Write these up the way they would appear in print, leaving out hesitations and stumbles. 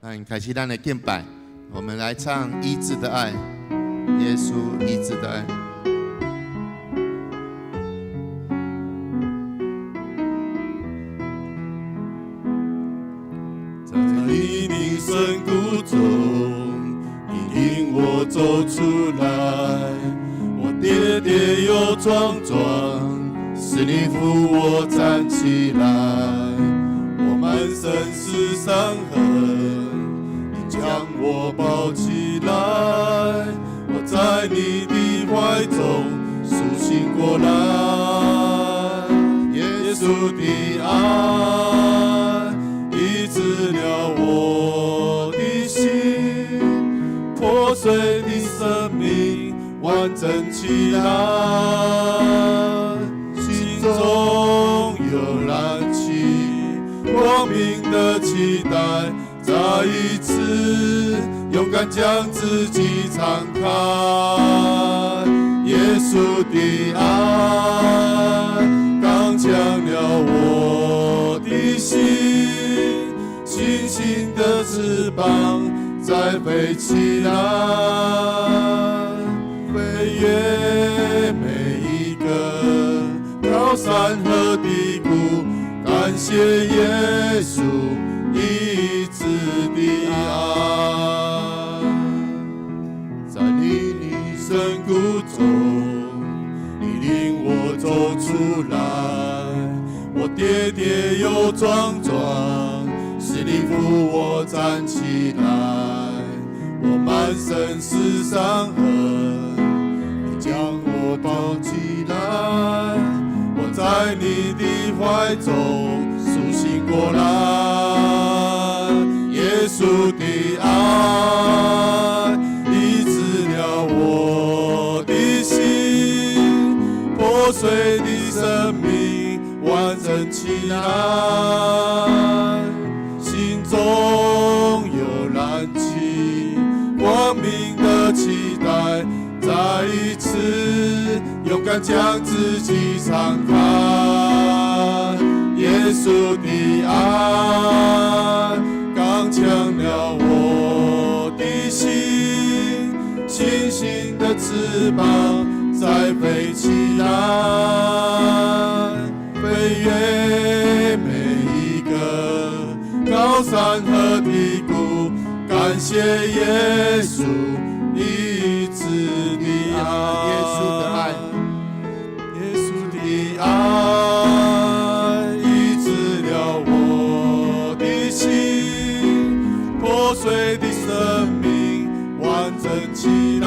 咱開始咱的敬拜，我們來唱醫治的愛，耶穌醫治的愛。在泥濘深谷中，你領我走出來，我跌跌又撞撞，是你扶我站起來，我滿身是傷痕，你將我抱起來，我在你的懷中甦醒過來。耶穌的愛醫治了我的心，破碎的生命完整起來，心中又燃起光明的期待，再一次勇敢將自己敞開。耶穌的愛剛強了我的心，信心的翅膀再飛起來，飛越每一個高山和低谷，感謝耶穌醫治的愛。在泥濘深谷中，你領我走出來，我跌跌又撞撞，是你扶我站起來，我滿身是傷痕，你將我抱起來，我在你的懷中甦醒過來。耶穌的愛醫治了我的心，破碎的生命完整起來，心中又燃起光明的期待，再一次勇敢將自己敞開。耶穌的愛剛強了我的心，信心的翅膀再飛起來，飛越每一個高山和低谷，感謝耶穌醫治的愛，耶穌的愛，耶穌的愛醫治了我的心，破碎的生命完整起來，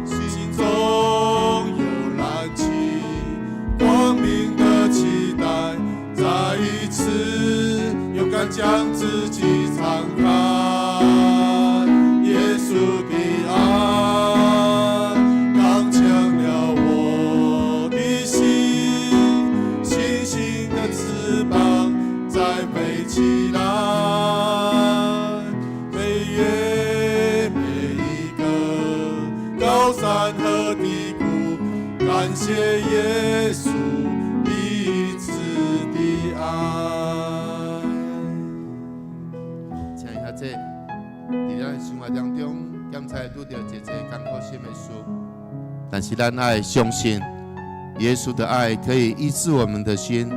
心中又燃起光明的期待，再一次勇敢將自己敞開。耶穌的愛剛強了我的心，信心的翅膀再飛起來，飛越每一個高山和低谷，感謝耶穌醫治的愛。請兄弟，佇咱生活當中，檢查拄著一個艱苦心的事，但是咱愛相信耶穌的愛可以醫治我們的心，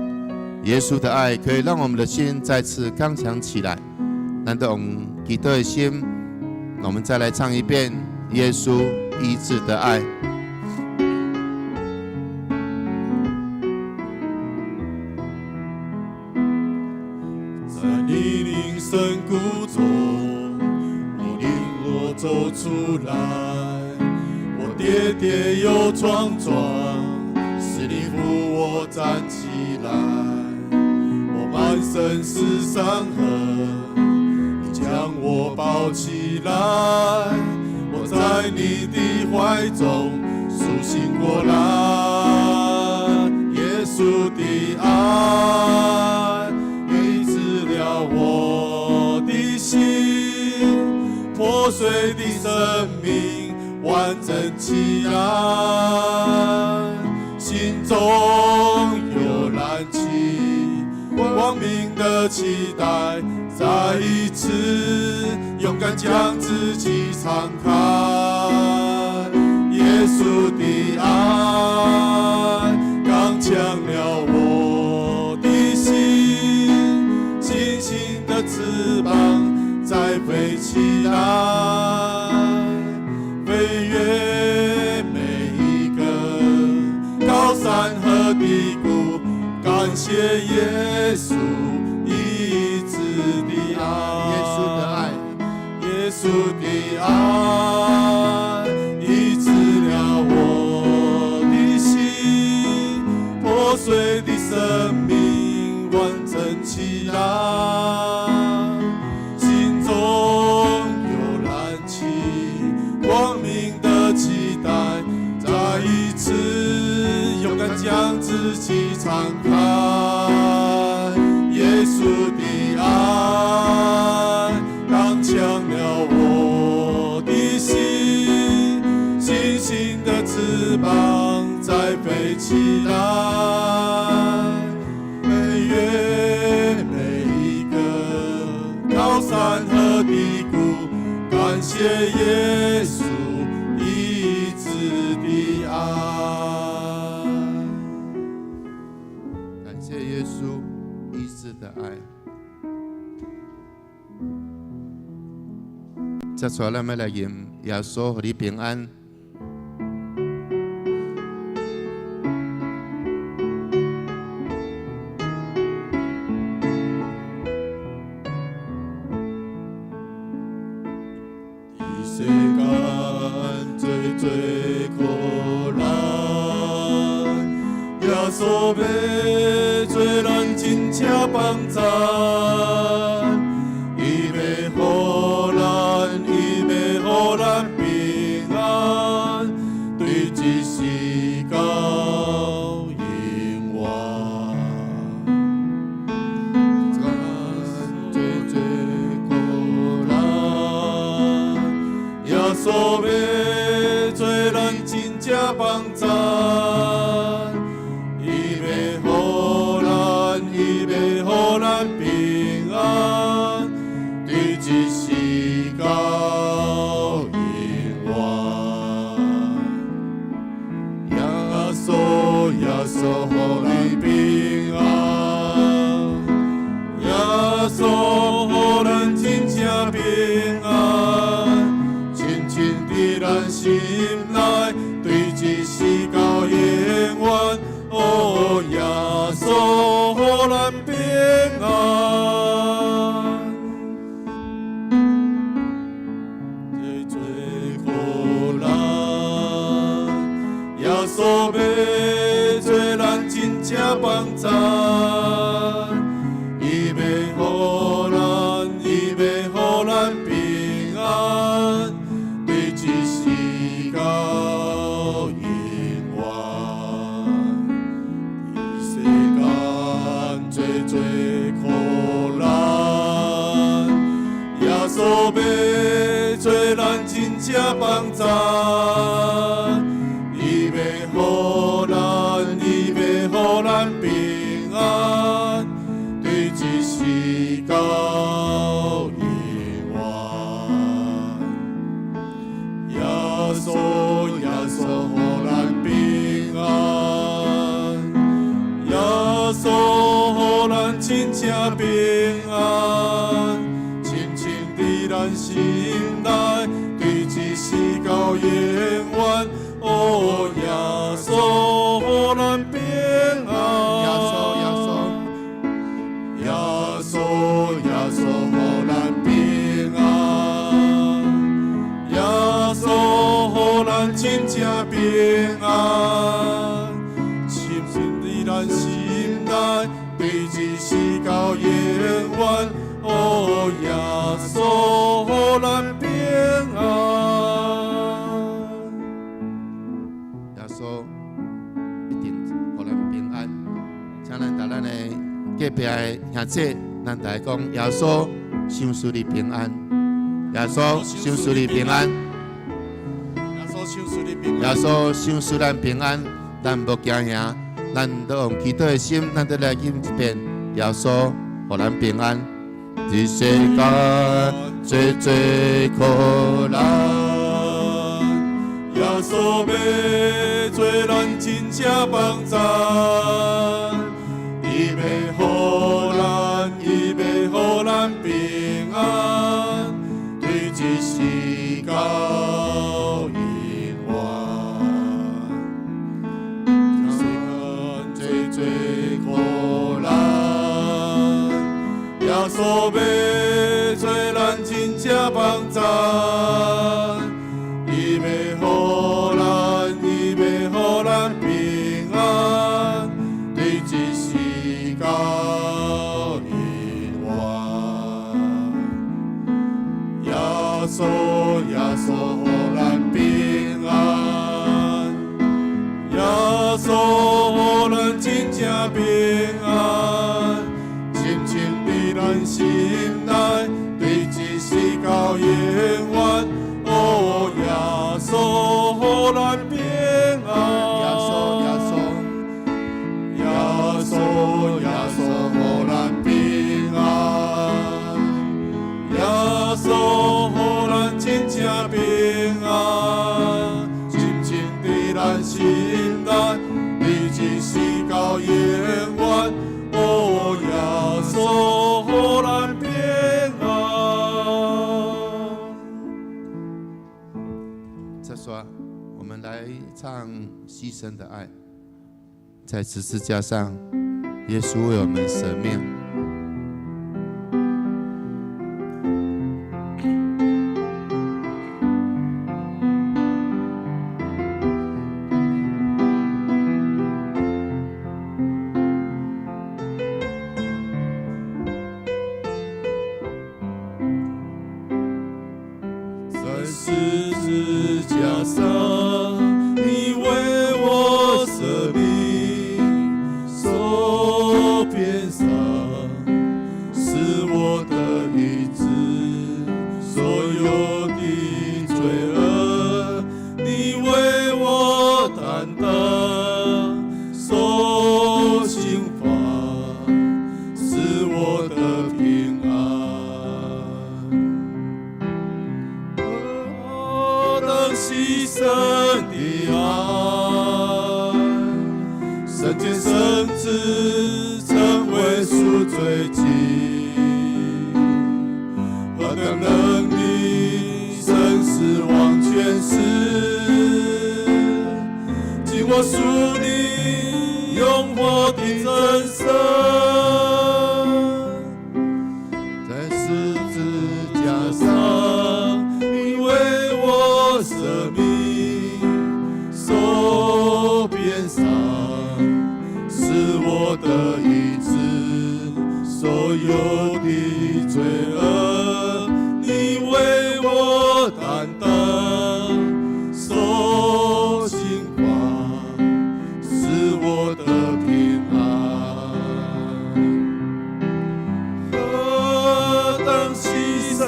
耶穌的愛可以讓我們的心再次剛強起來。咱都用祈禱的心，我們再來唱一遍耶穌醫治的愛。在泥濘深谷中，你領我走出來，我跌跌又撞撞，是你扶我站起來，我滿身是傷痕，你將我抱起來，我在你的懷中甦醒過來。耶穌的愛醫治了我的心，破碎的生命完整起來，心中又燃起光明的期待，再再一次勇敢將自己敞開。耶穌的愛剛強了我的心，信心的翅膀再飛起來，飛越每一個高山和低谷。感謝耶穌醫治的愛，耶穌的愛，耶穌的愛醫治了我的心，破碎的生命完整起來，心中又燃起光明的期待，再一次勇敢將自己敞開。耶穌的愛剛強了我的心，信心的翅膀再飛起來，飛越每一個高山和低谷，感謝耶穌醫治的愛。感謝耶穌醫治的愛。接下來，咱欲來吟耶穌予你平安。佇世間濟濟苦難，耶穌欲做咱真正幫贊，伊欲予咱，伊欲予咱平安，對這世到永遠。濟濟苦難，耶穌欲做咱真正幫贊，伊欲予咱，伊欲予咱平安，對這世到永遠。耶穌，耶穌予你平安，耶穌予咱真正平安，深深佇咱心內，對這世到永遠。哦，耶穌予咱平安。濟濟苦難，耶穌欲做咱真正幫贊，伊欲予咱，伊欲予咱平安，對這世到永遠。佇世間濟濟苦難，耶穌欲做咱真正幫贊，伊欲予咱，伊欲予咱平安，對這世到永遠。耶穌，耶穌予咱平安，耶穌予咱真正平安，深深佇咱心內，對這世到永遠。哦，耶穌予咱平安。耶穌，耶穌，耶穌，耶穌予咱平安，耶穌予咱真正平安，深深佇咱心內，對這世到永遠。哦，耶穌予咱平安。耶穌一定予咱平安，請咱逐咱的隔壁的兄姊，咱大家講耶穌賞賜你平安，耶穌賞賜你平安，耶穌賞賜你平耶安。穌賞賜咱平安，咱無驚嚇，咱都用祈禱的心，咱都來吟一遍耶穌予咱平安。這世間濟濟苦難，耶穌欲做咱真正幫贊，伊欲予咱，伊欲予咱平安，對這世到永遠。這世間濟濟苦難，耶穌欲做咱真正幫贊，伊欲予咱，伊欲予咱平安，對這世到永遠。耶穌，耶穌予咱平安，耶穌予咱真正平安，深深佇咱心內，對這世到永遠。哦，耶穌予咱平安，耶穌，耶穌，耶穌，耶穌予咱平安，耶穌予咱真正平安，深深佇咱心內，對這世到永遠。哦，耶穌予咱平安。再說，我們來唱犧牲的愛，在十字架上，耶穌為我們捨命。在十字架上，你為我捨命，受鞭傷，使我得醫治，所有的罪惡，你為我擔當，受刑罰，使我得平安。何等犧牲的愛，聖潔聖子成為贖罪祭，何等能力，生死王權勢，緊握屬你永活的真神。在十字架上，你為我捨命，受鞭傷，使我得醫治，所有的罪惡，你為我擔當，受刑罰，使我得平安。何等犧牲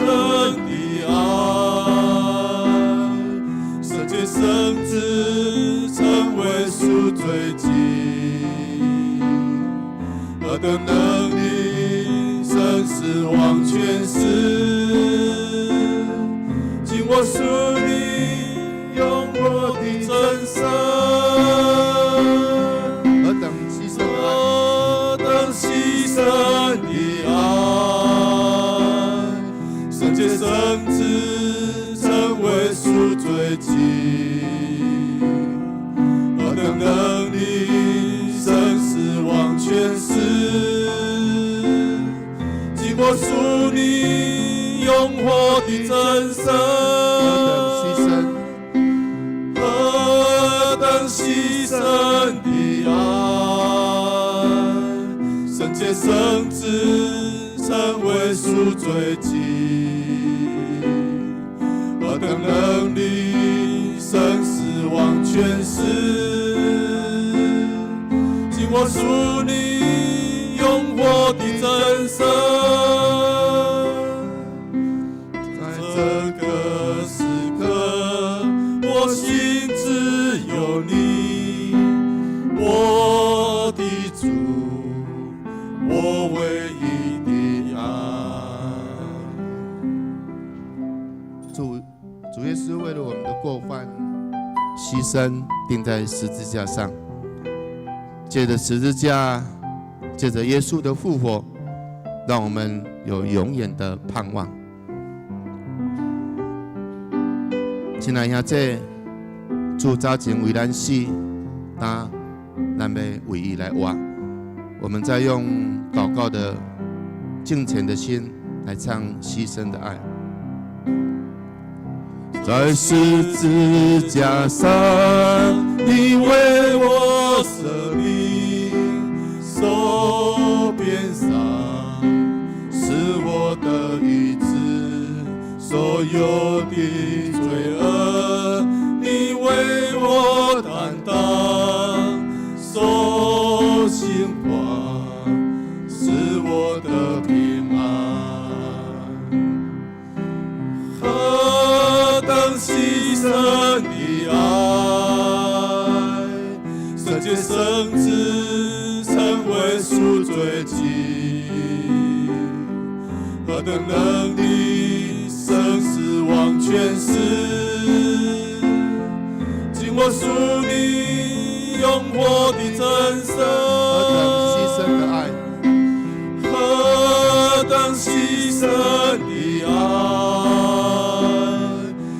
的愛，聖潔聖子成為贖罪祭，何等能力，生死王權勢，緊握屬你永活的真神。何等犧牲的愛，何等犧牲的愛，聖潔聖子成為贖罪祭，何等能力，生死王權勢，緊握屬你永活的真神。何等犧牲，何等犧牲的愛，聖潔聖子成為贖罪祭，何等能力，生死王權勢，緊握屬你永活的真神。在這個時刻，我心只有你，我的主，我唯一的愛。主耶穌為了我們的過犯犧牲，釘在十字架上。借著十字架，借著耶穌的復活，讓我們有永遠的盼望。親愛兄弟，主早前為咱死，但咱欲為伊來活。我們再用禱告的敬虔的心來唱犧牲的愛。在十字架上，你為我捨命，受鞭傷，使我得醫治，所有的罪惡，你為我擔當，受刑罰，使我得平安。何等犧牲的愛，聖潔聖子成為贖罪祭，何等能力，生死王權勢，今我屬你永活的真神。何等犧牲的愛，何等犧牲的愛，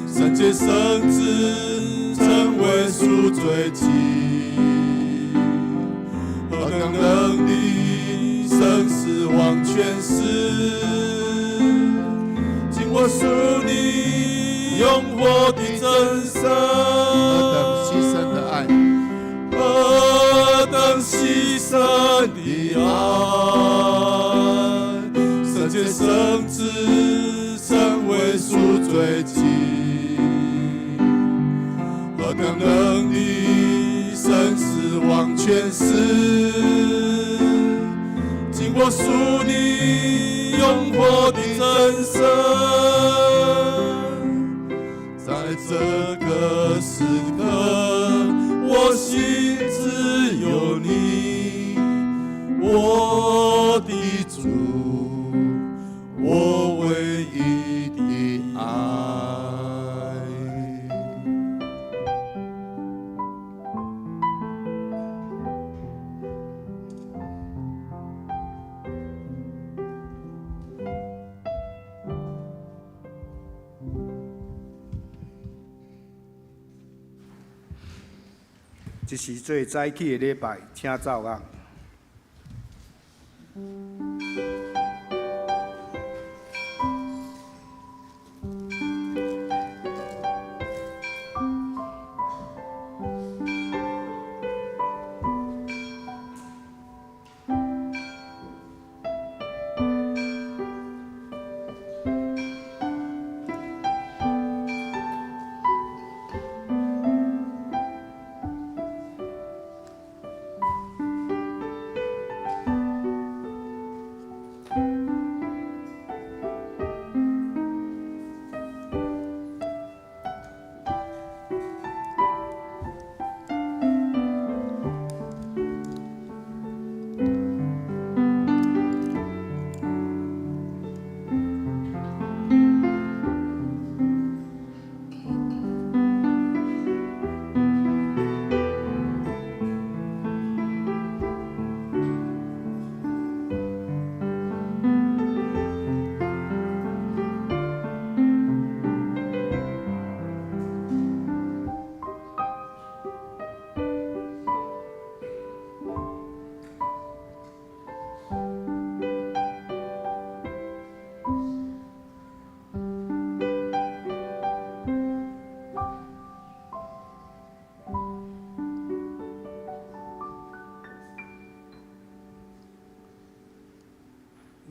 聖潔聖子成為贖罪祭，何等能力，生死王權勢，今我屬你永活的真神。何等犧牲的愛，何等犧牲的愛，聖潔聖子成為贖罪祭，何等能力，生死王權勢，今我屬你永活的真神。在這個時刻，我心只有你，我的主，我唯一的愛。這是做早起的禮拜，請奏樂。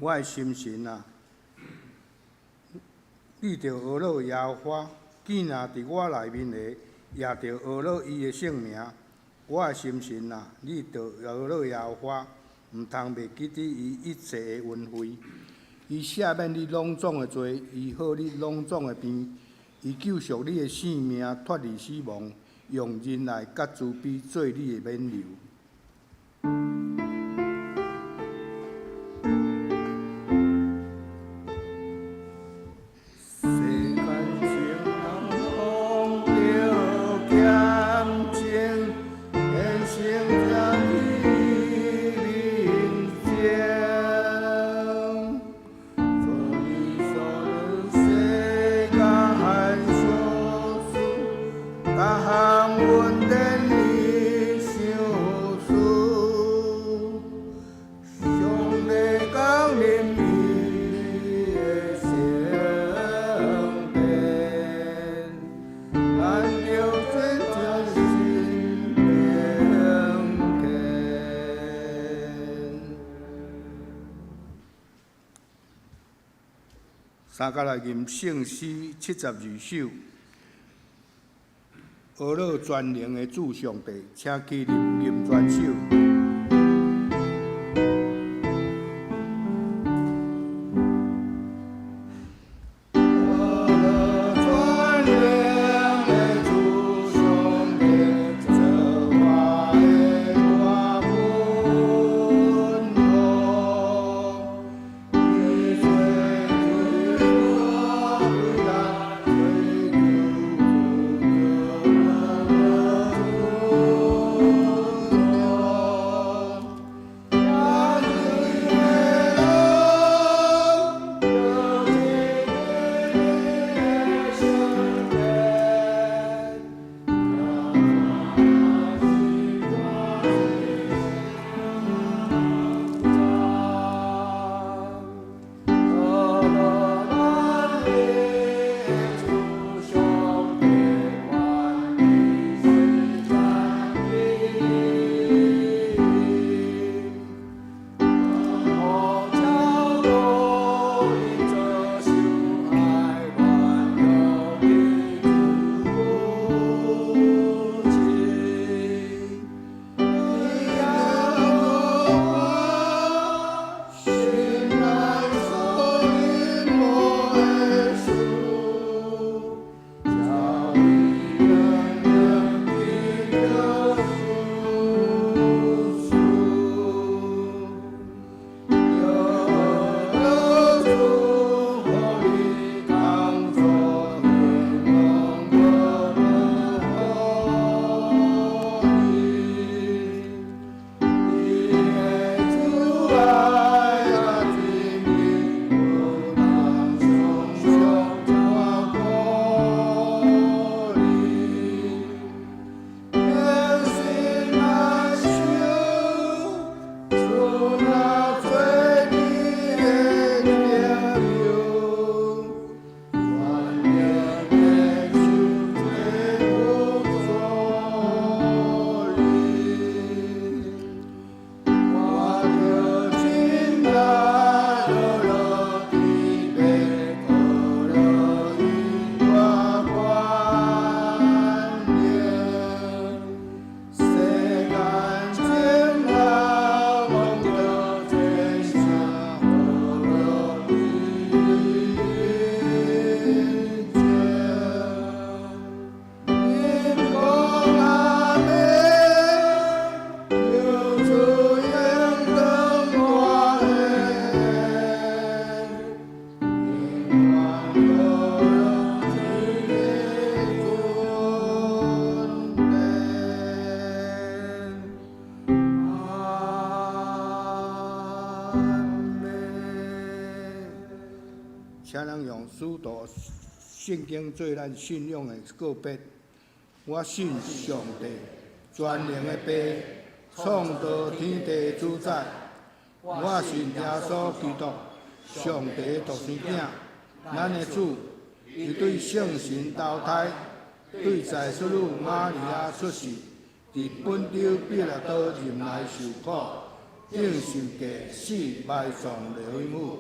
我的心神啊，你著呵咾耶和華，囝若佇我內面的，也著呵咾伊的聖名。我的心神啊，你著呵咾耶和華，毋通袂記得伊一切的恩惠。伊赦免你攏總的罪，醫好你攏總的病，伊救贖你的性命脫離死亡，用仁愛佮慈悲做你的勉留。世間情人各項恩典伊賞賜，上帝降臨伊的聖殿，咱著尊重心敬虔。三角來吟聖詩72首，呵咾全能的主上帝，請起立吟全首。呵咾全能的主上帝，造化的大君王，伊做主為咱追求主請咱用使徒聖經做咱信仰的告別。我信上帝，全能的父，創造天地主宰。我信耶穌基督，上帝的獨生囝，咱的主。伊對聖神投胎，對在淑女瑪利亞出世，佇本丟彼拉多任內受苦，釘十架死埋葬落永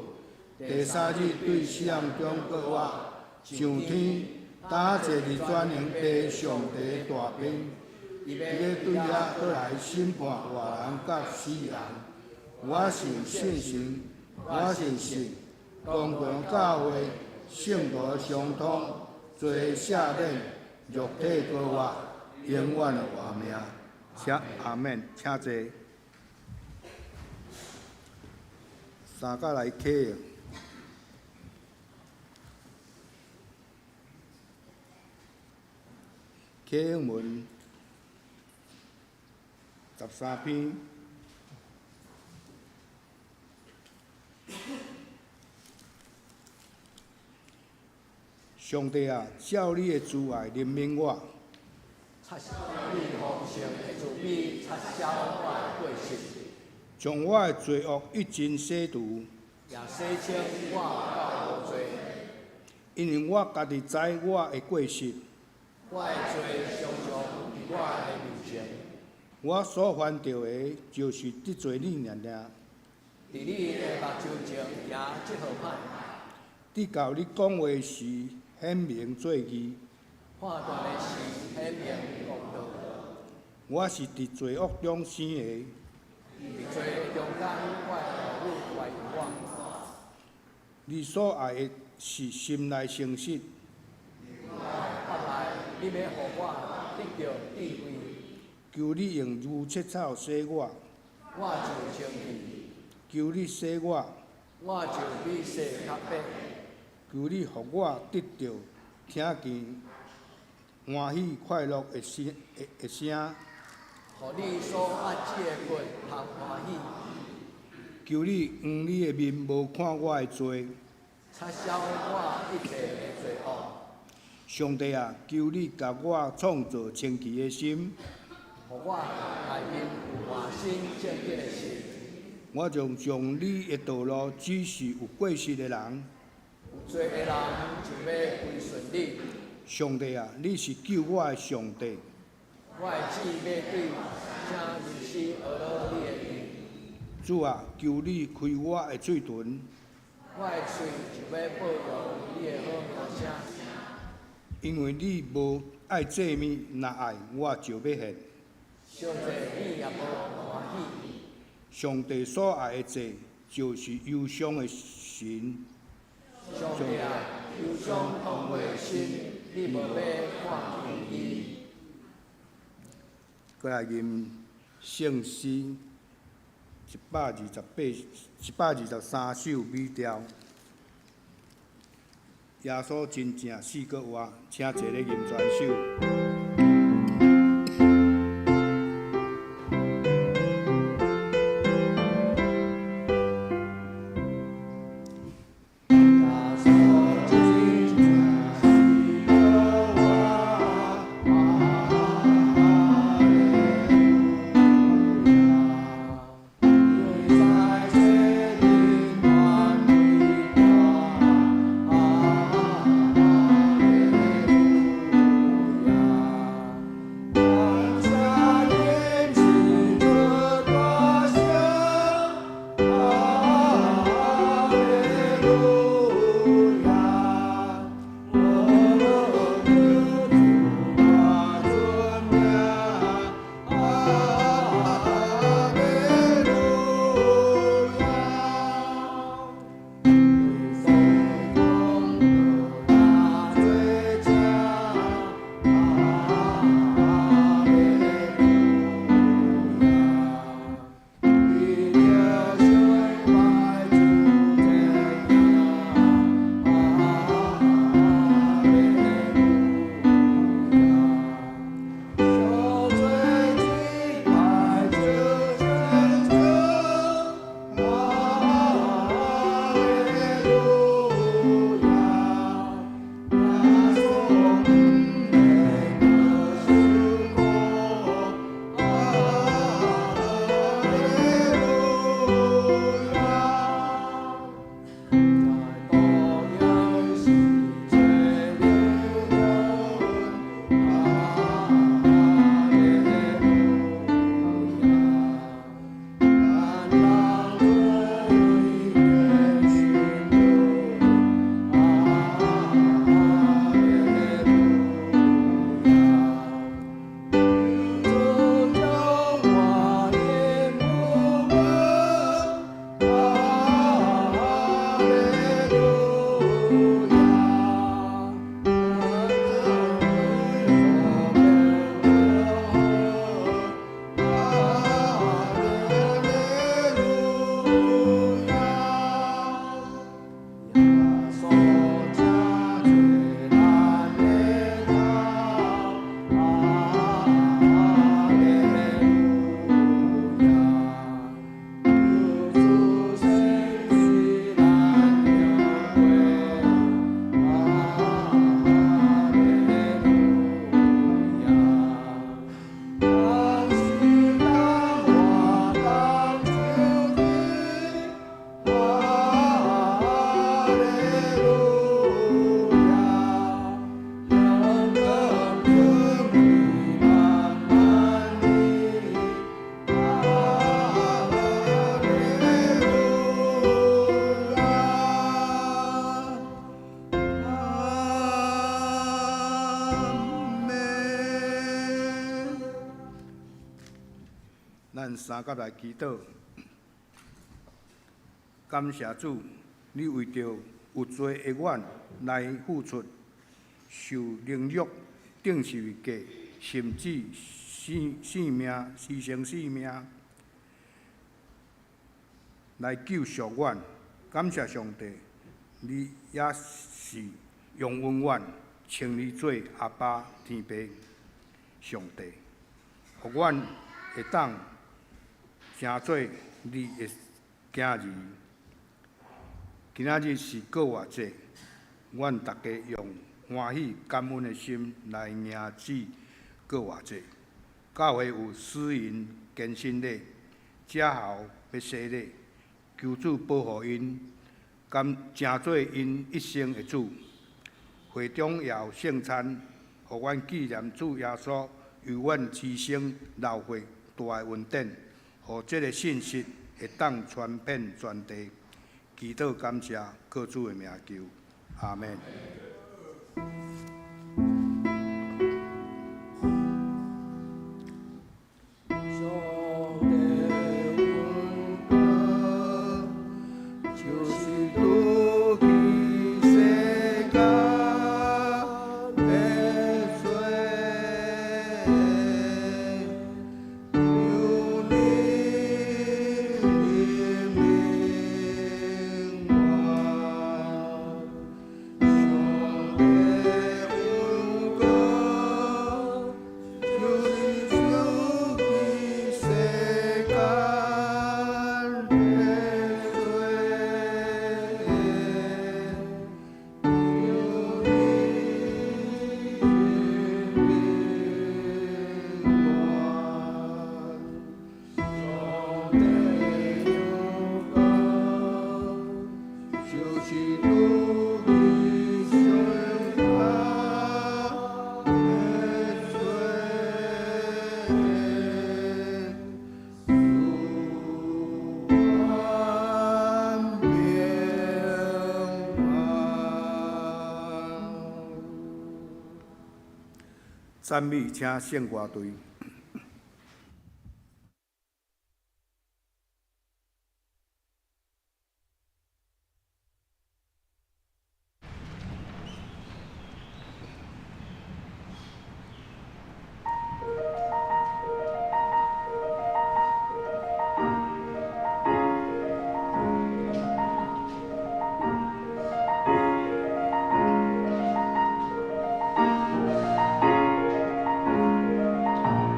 第三日對死人中復活，上天，搭坐佇全能父上帝大邊，伊欲對遐閣來審判活人佮死人。我信聖神，我信信公共教會聖徒相通，罪赦免，肉體復活，永遠的活命。請阿們，請坐。三角來啟用。啟應文13篇。上帝啊，照你的慈愛憐憫我，擦你豐盛的慈悲，擦消我的過失，將我的罪惡一盡洗除。也洗清我到無罪。因為我家己知我的過失，我的罪常常佇我的面前。我所犯著的，就是得罪你爾爾。佇你的目睭前行這號歹，直到你講話時顯明做義，判斷的時顯明公道。我是佇罪惡中生的，佇罪中間，我的父母懷孕我。你所愛的是心內誠實。腹內你欲予我得著智慧，求你用牛切草洗我，我就清氣；求你洗我，我就比雪較白。求你予我得著聽見歡喜快樂的聲的聲。予你所壓折的骨通歡喜。求你掩你的面無看我的罪。擦消我一切的罪惡。上帝啊，求你共我創造清潔的心，予我內面有換新正潔的心。我將將你的道路指示有過失的人。有罪的人就欲歸順你。上帝啊，你是救我的上帝。我的舌欲對正吟詩呵咾你的義。主啊，求你開我的喙唇，我的喙就欲報揚你的好名聲。因為你無愛祭物，若愛我就欲獻。燒祭你也無歡喜。上帝所愛的祭，就是憂傷的心。上帝啊，憂傷痛悔的心，你無欲看輕伊。閣來吟聖詩128、123首美調。耶穌真正死閣活，請坐咧吟全首。耶咱三甲來祈禱，感謝主，你為著有罪的阮來付出，受凌辱、釘十字架，甚至性命犧牲性命來救贖阮。感謝上帝，你也是容允阮稱你做阿爸天父上帝，予阮會當成做你的囝兒。今仔日是復活節，阮逐家用歡喜感恩的心來迎接復活節。教會有死人更新禮，這後欲洗禮，求主保護𪜶，甘成做𪜶一生的主。會中也有聖餐，予阮紀念主耶穌為阮犧牲流血大的恩典，予這个信息會當傳遍全地。祈禱感謝，靠主的名求，阿們。上帝恩膏，就是除去世間的罪，求你憐憫我。上帝恩膏，就是除去世間的罪，求你憐憫我。上帝恩膏，就是除去世間的罪，賜阮平安。讚美，請聖歌隊。上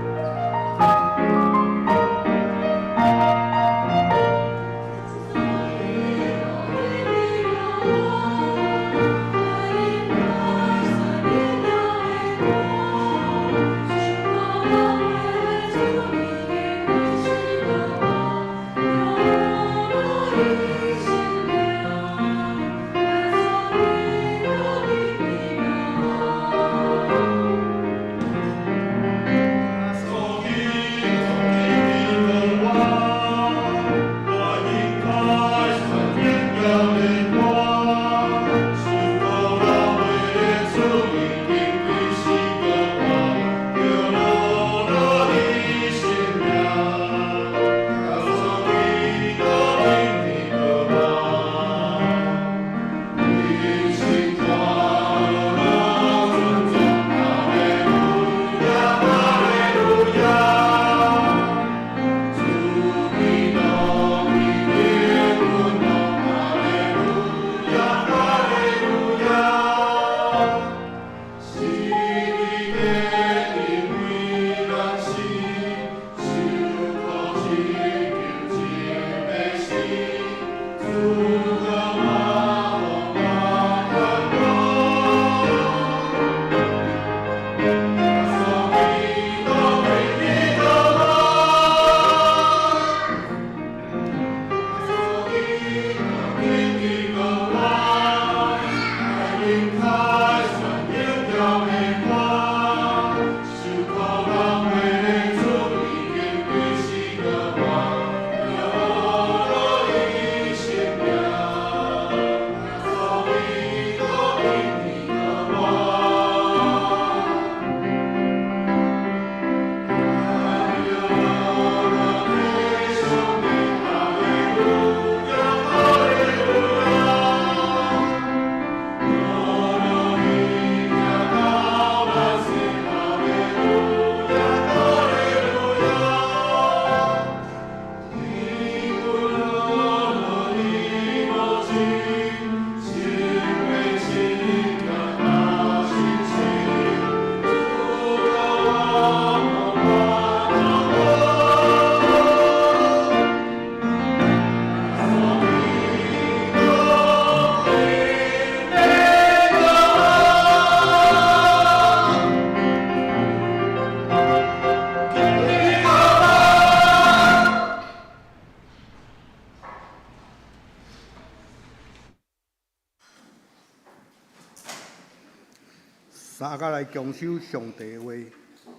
三個來強守上帝話，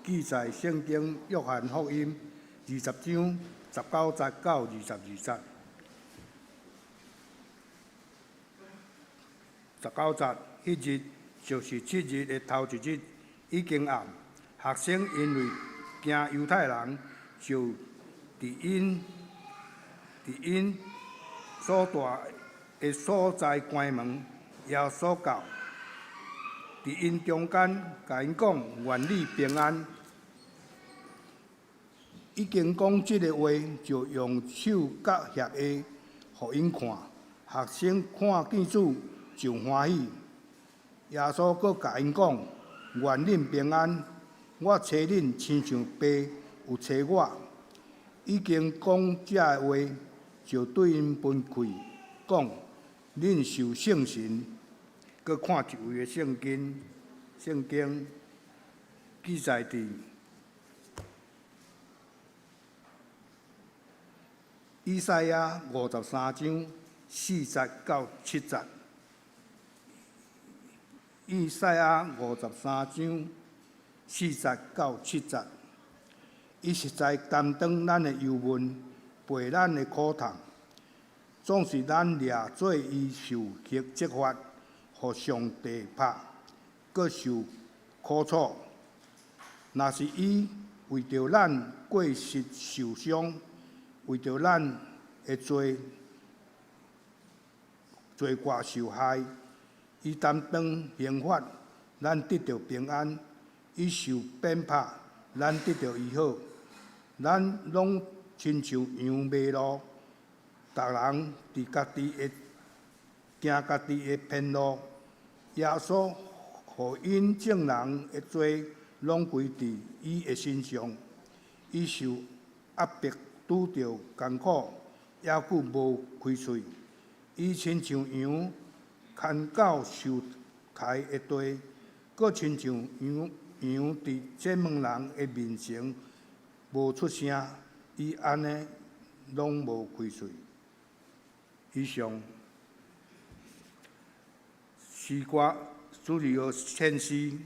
記載聖經約翰福音20章19節到22節。十九節，彼日就是七日的頭一日，已經暗。學生因為驚猶太人，就佇𪜶所住的所在關門。耶穌到，佇𪜶中間，共𪜶講：願你平安。已經講這个話，就用手佮額下，予𪜶看。學生看見主就歡喜。耶穌閣共𪜶講：願恁平安。我差恁，親像爸有差我。已經講這話，就對𪜶噴氣，講：恁受聖神。閣看一位的聖經，聖經記載佇以賽亞53章4節到7節。以賽亞53章4節到7節，伊實在擔當咱的憂悶，背咱的苦痛，總是咱掠做伊受責罰，予上帝拍，閣受苦楚。若是伊為著咱過失受傷，為著咱的罪罪過受害，伊擔當刑罰，咱得著平安；伊受鞭拍，咱得著醫好。咱攏親像羊迷路，逐人佇家己的行家己的偏路。耶穌予𪜶眾人的罪攏歸佇伊的身上，伊受壓迫，拄著艱苦，猶閣無開喙。伊親像羊牽到受刣的地，閣親像羊佇剪毛人的面前無出聲，伊按呢攏無開喙。以上詩歌主日學獻詩。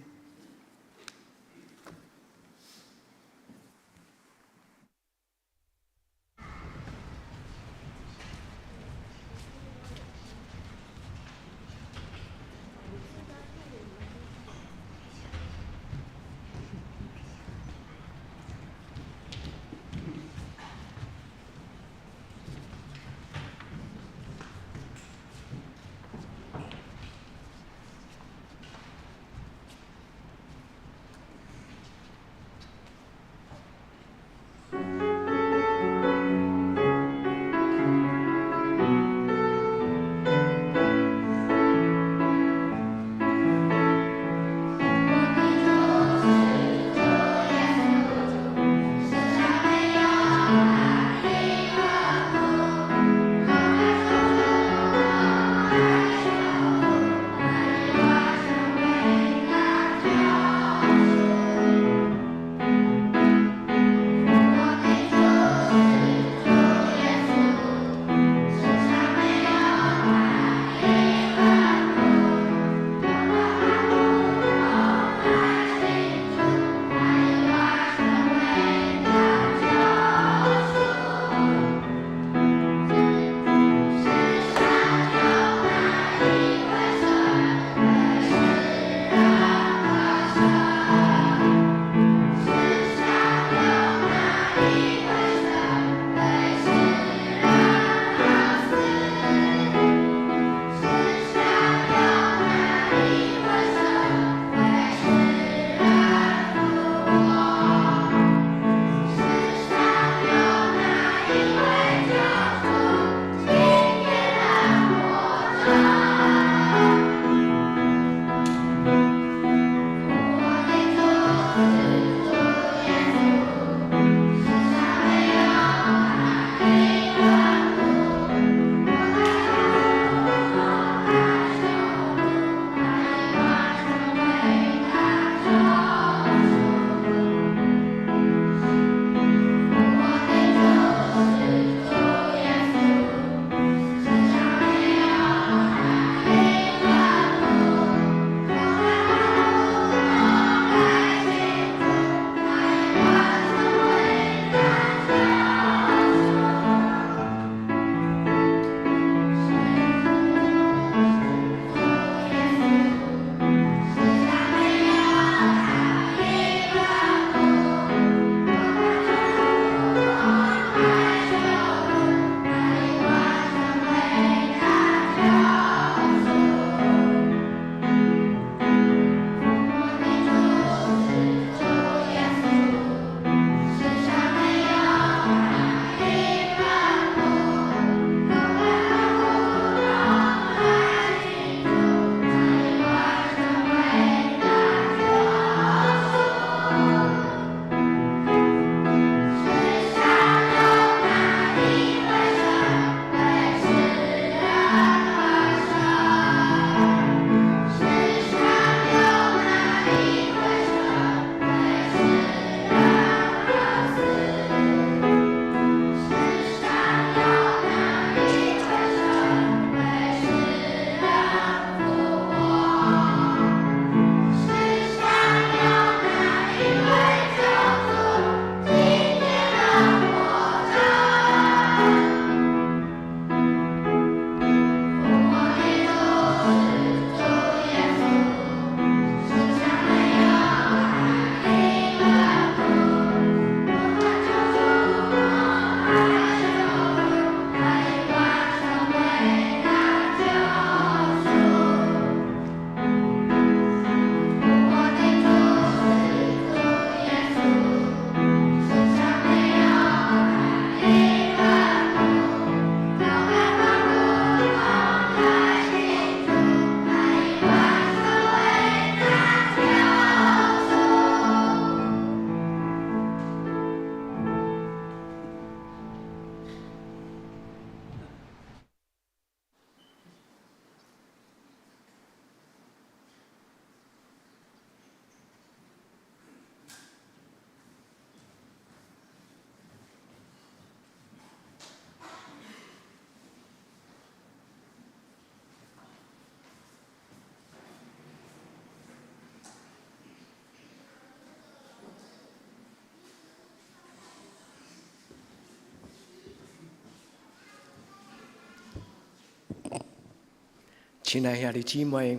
親愛兄弟姊妹，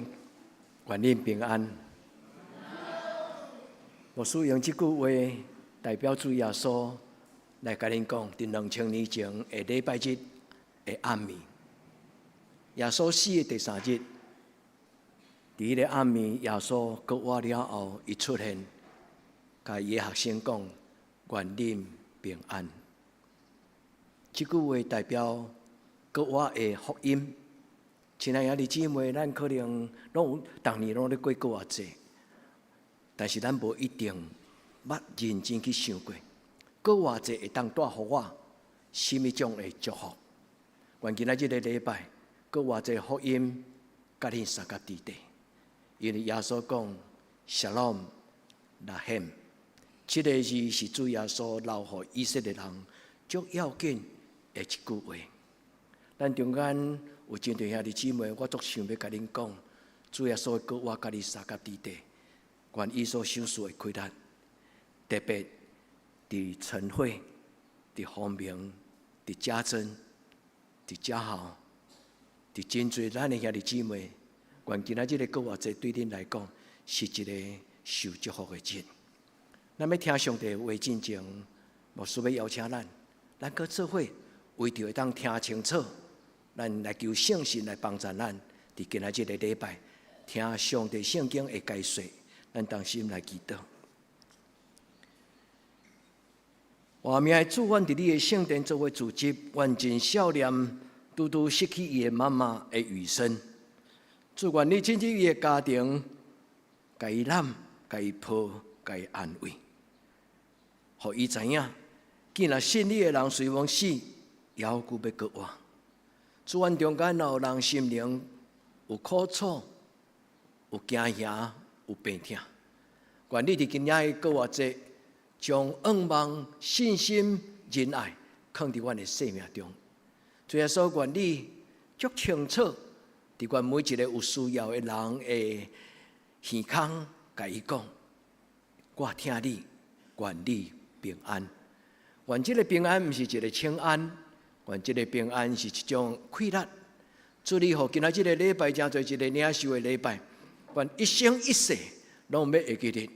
願恁平安。牧師用這句話代表主耶穌來共恁講，佇2000年前的禮拜日的暗暝，耶穌死的第三日，佇彼个暗暝，耶穌復活了後，伊出現，共伊的學生講：願恁平安。這句話代表復活的福音。親愛兄弟姊妹，咱可能攏有逐年攏咧過復活節，但是咱無一定捌認真去想過，復活節會當帶予我啥物種的祝福。願今仔這个禮拜，復活節福音佮恁相共佇底，因為耶穌講 Shalom 拉罕，這个字是主耶穌留予以色列人足要緊的一句話。咱中間有真濟兄弟姊妹，我足想欲共恁講，主耶穌的復活佮你相佮佇底，願伊所賞賜的氣力，特別佇晨會、佇方明、佇家珍、佇家豪、佇真濟咱的兄弟姊妹，願今仔這个復活節對恁來講是一个受祝福的日。咱欲聽上帝話進前，牧師欲邀請咱，咱閣做伙為著會當聽清楚，咱來求聖神來幫助咱，佇今仔這个禮拜聽上帝聖經的解說，咱同心來祈禱。活命的主，阮佇你的聖殿做伙聚集，阮真少年，拄拄失去伊的媽媽的雨生。主，願你進入伊的家庭，共伊攬，共伊抱，共伊安慰，予伊知影，既然信你的人雖罔死，猶閣欲過活。主，阮中間若有人心靈有苦楚、有驚嚇、有病痛，願你佇今仔日復活節，將盼望、信心、仁愛囥佇阮的生命中。主耶穌，願你足清楚，佇阮每一个有需要的人的耳空，共伊講：我疼你，願你平安。願這个平安毋是一个清安，願這个平安是一種氣力。主你予今仔這个禮拜，成做一个領受的禮拜，願一生一世攏欲會記得。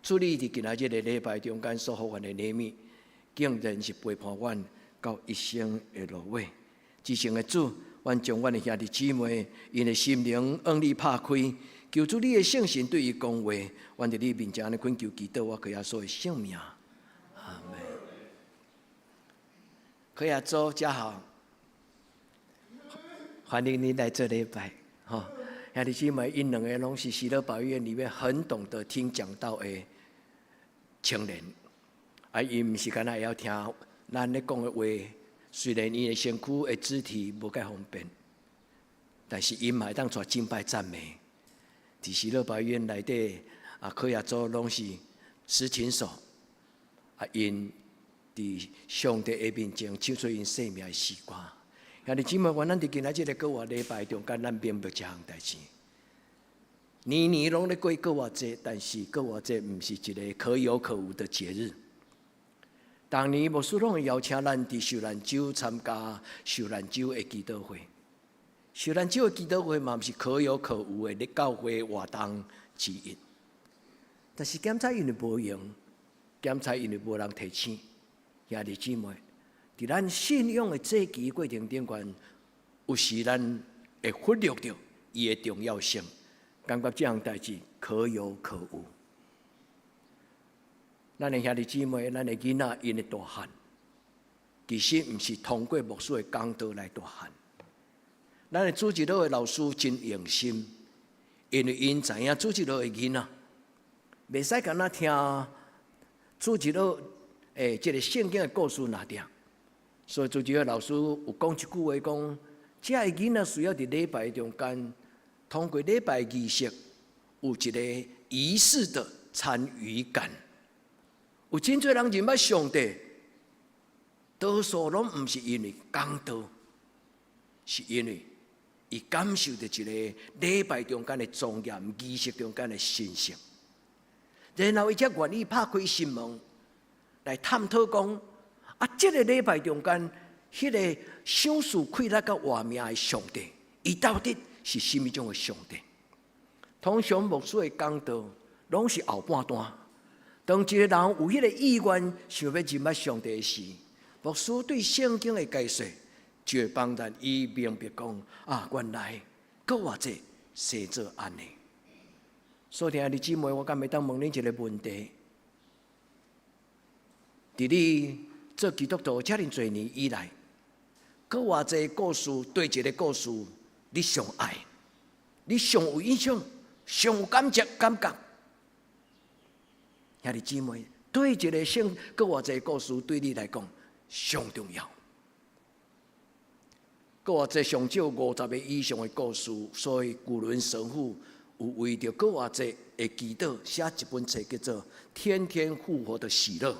主你佇今仔這个禮拜中間所予阮的憐憫，竟然是陪伴阮到一生的落尾。至聖的主，阮將阮的兄弟姊妹，𪜶的心靈向你拍開，求主你的聖神對伊講話。阮佇你面前按呢懇求祈禱，我靠耶穌的聖名，阿門。可以做家好，歡迎你來做禮拜，吼。兄弟姊妹，𪜶兩个攏是喜樂保育院裡面很懂得聽講道的青年，啊，𪜶毋是干焦會曉聽咱咧講的話，雖然𪜶的身軀的肢體無介方便，但是𪜶嘛會當帶敬拜讚美。佇喜樂保育院內底，啊，柯亞洲攏是司琴手，啊，𪜶佇上帝的面前唱出𪜶生命的詩歌。兄弟姊妹，願咱佇今仔這个復活禮拜中間，咱明白一項代誌。年年攏咧過復活節，但是復活節毋是一个可有可無的節日。逐年牧師攏會邀請咱佇受難週參加受難週的祈禱會。受難週的祈禱會嘛，毋是可有可無的教會活動之一。但是檢查因為無閒，檢查因為無人提醒，兄弟姊妹，佇咱信仰的祭期過程頂懸，有時咱會忽略著伊的重要性，感覺這項代誌可有可無。咱的兄弟姊妹，咱的囡仔𪜶的大漢，其實毋是通過牧師的講道來大漢。咱的主日學的老師真用心，因為𪜶知影主日學的囡仔，袂使干焦聽主日學欸，這个聖經的故事爾爾。所以主日學老師有講一句話，講這个囡仔需要佇禮拜中間，通過禮拜儀式，有一个儀式的參與感。有真濟人認捌上帝，多數攏毋是因為講道，是因為伊感受著一个禮拜中間的莊嚴，儀式中間的神聖，然後伊才願意拍開心門來探討講。啊！這个禮拜中間，彼个賞賜氣力佮活命的上帝，伊到底是啥物種的上帝。通常牧師的講道攏是後半段。當一個人有彼個意願想欲認捌上帝時，牧師對聖經的解說就會幫助伊明白講啊，原來閣活節生做按呢。所以兄弟姊妹，我敢會當問恁一個問題：佇你做基督徒遮爾濟年以來，閣偌濟故事，佗一个故事，你上愛，你上有印象，上有感覺感覺。兄弟姊妹，佗一个聖閣偌濟故事對你來講上重要。閣活節上少50個以上的故事，所以古倫神父有為著閣活節的祈禱寫一本冊，叫做《天天復活的喜樂》。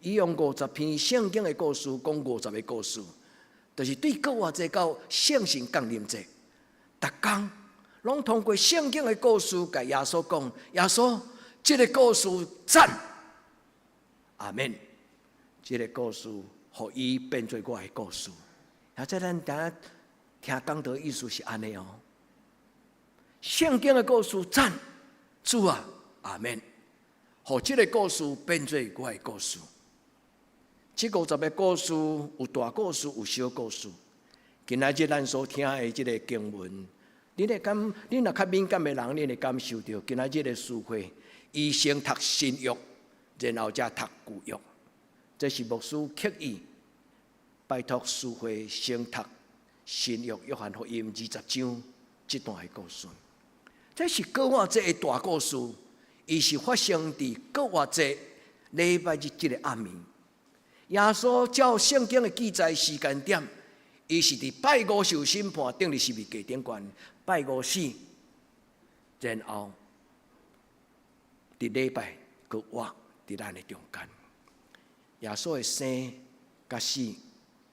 伊用50篇聖經的故事講50個故事，就是對閣活節到聖神降臨節，逐工攏通過聖經的故事，共耶穌講：耶穌，這个故事讚，阿們。這个故事，予伊變做我的故事。啊，這咱等下聽講道意思是按呢哦。聖經的故事讚，主啊，阿們。予這个故事變做我的故事。這50個故事有大故事，有小故事。今仔日咱所聽的這个經文，恁會感，恁若較敏感的人，恁會感受著今仔日的詩會，伊先讀新約，然後才讀舊約。這是牧師刻意拜託詩會先讀新約約翰福音20章這段的故事。這是復活節的大故事，伊是發生佇復活節禮拜日這个暗暝。耶穌照聖經的記載時間點，伊是佇拜五受審判，釘佇十字架頂懸，拜五死，然後佇禮拜閣活佇咱的中間。耶穌的生佮死，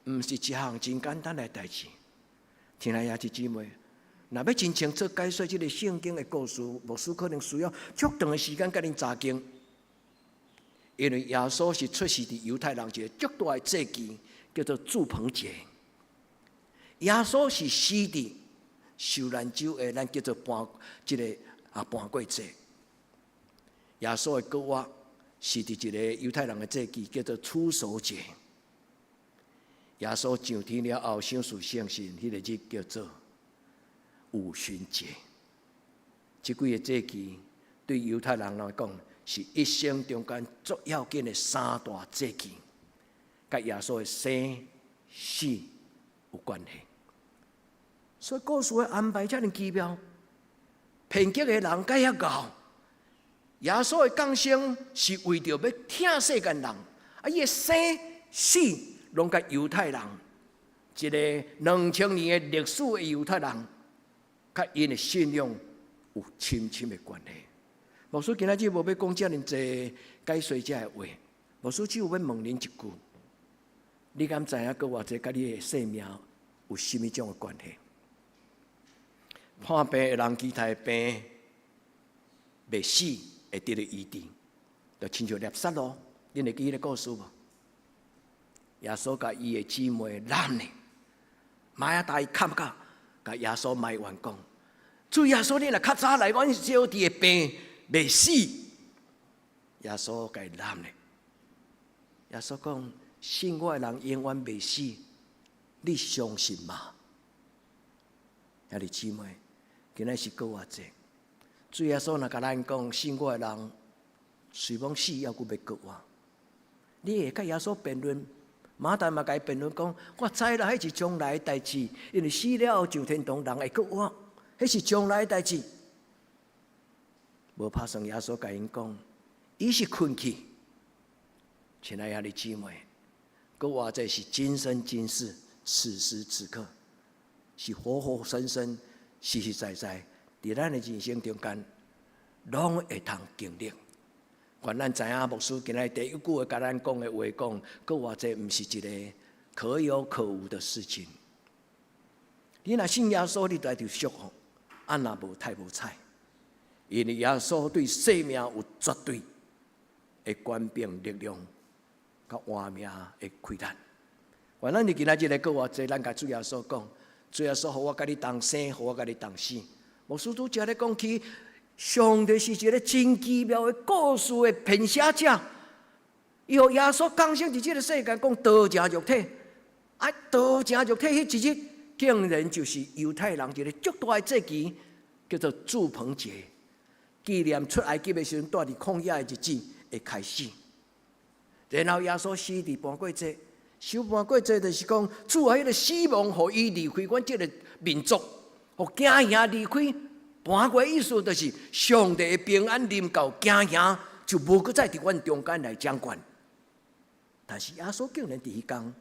毋是一項真簡單的代誌。親愛的兄弟姊妹，若欲真清楚解說這个聖經的故事，牧師可能需要足長的時間共恁查經。因為耶穌是出世佇猶太人一個足大的節期，叫做住棚節。耶穌是死佇受難週的，咱叫做盤這个盤過節。耶穌的復活是佇一個猶太人的節期，叫做初熟節。耶穌上天了後，賞賜聖神，彼个日叫做五旬節。這幾个節期對猶太人來講，是一生中間足要緊的三大節期，佮耶穌的生死有關係。所以故事的安排遮爾奇妙，騙局的人蓋遐𠢕。耶穌的降生是為著欲疼世間人，啊，伊的生死攏佮猶太人，一个2000年的歷史的猶太人，佮𪜶的信仰有深深的關係。牧師今仔日無欲講遮爾濟解說這个話，牧師只有欲問恁一句：你敢知影閣活節佮你的生命有啥物種的關係？破病的人期待病袂死會得著醫治，就親像拉撒路，恁會記彼个故事無？耶穌共伊的姊妹攬呢，瑪大伊哭甲，共耶穌埋怨講：主耶穌，你若較早來，阮小弟的病袂死。耶穌共伊攬呢。耶穌講：信我的人永遠袂死，你相信嗎？兄弟姊妹，今仔是復活節。主耶穌若共咱講，信我的人雖罔死，猶閣欲復活。你會佮耶穌辯論？馬大嘛共伊辯論講：我知啦，彼是將來的代誌，因為死了後上天堂人會復活，彼是將來的代誌。無拍算耶穌共𪜶講，伊是睏去。親愛的姊妹，復活節是今生今世，此時此刻，是活活生生、實實在在，佇咱的人生中間，攏會通經歷。願咱知影牧師今仔日第一句話共咱講的話講，復活節毋是一个可有可無的事情。你若信耶穌，你就愛著祝福；啊，若無太無彩。因為耶穌對生命有絕對的權柄力量，佮活命的氣力。願咱佇今仔日個復活節，咱共主耶穌講：主耶穌予我佮你同生，予我佮你同死。牧師拄才咧講起，上帝是一个真奇妙的故事的編寫者。伊予耶穌降生佇這个世間，講道成肉體，啊，道成肉體彼一日，竟然就是猶太人一个足大的節期，叫做住棚節，紀念出埃及的時陣，蹛佇曠野的日子的開始。然後耶穌死佇盤過節，守盤過節就是講，主啊，彼个死亡，予伊離開阮這个民族，予驚惶離開。盤過意思就是上帝的平安臨到，驚惶就無閣再佇阮中間來掌權。但是耶穌竟然佇彼工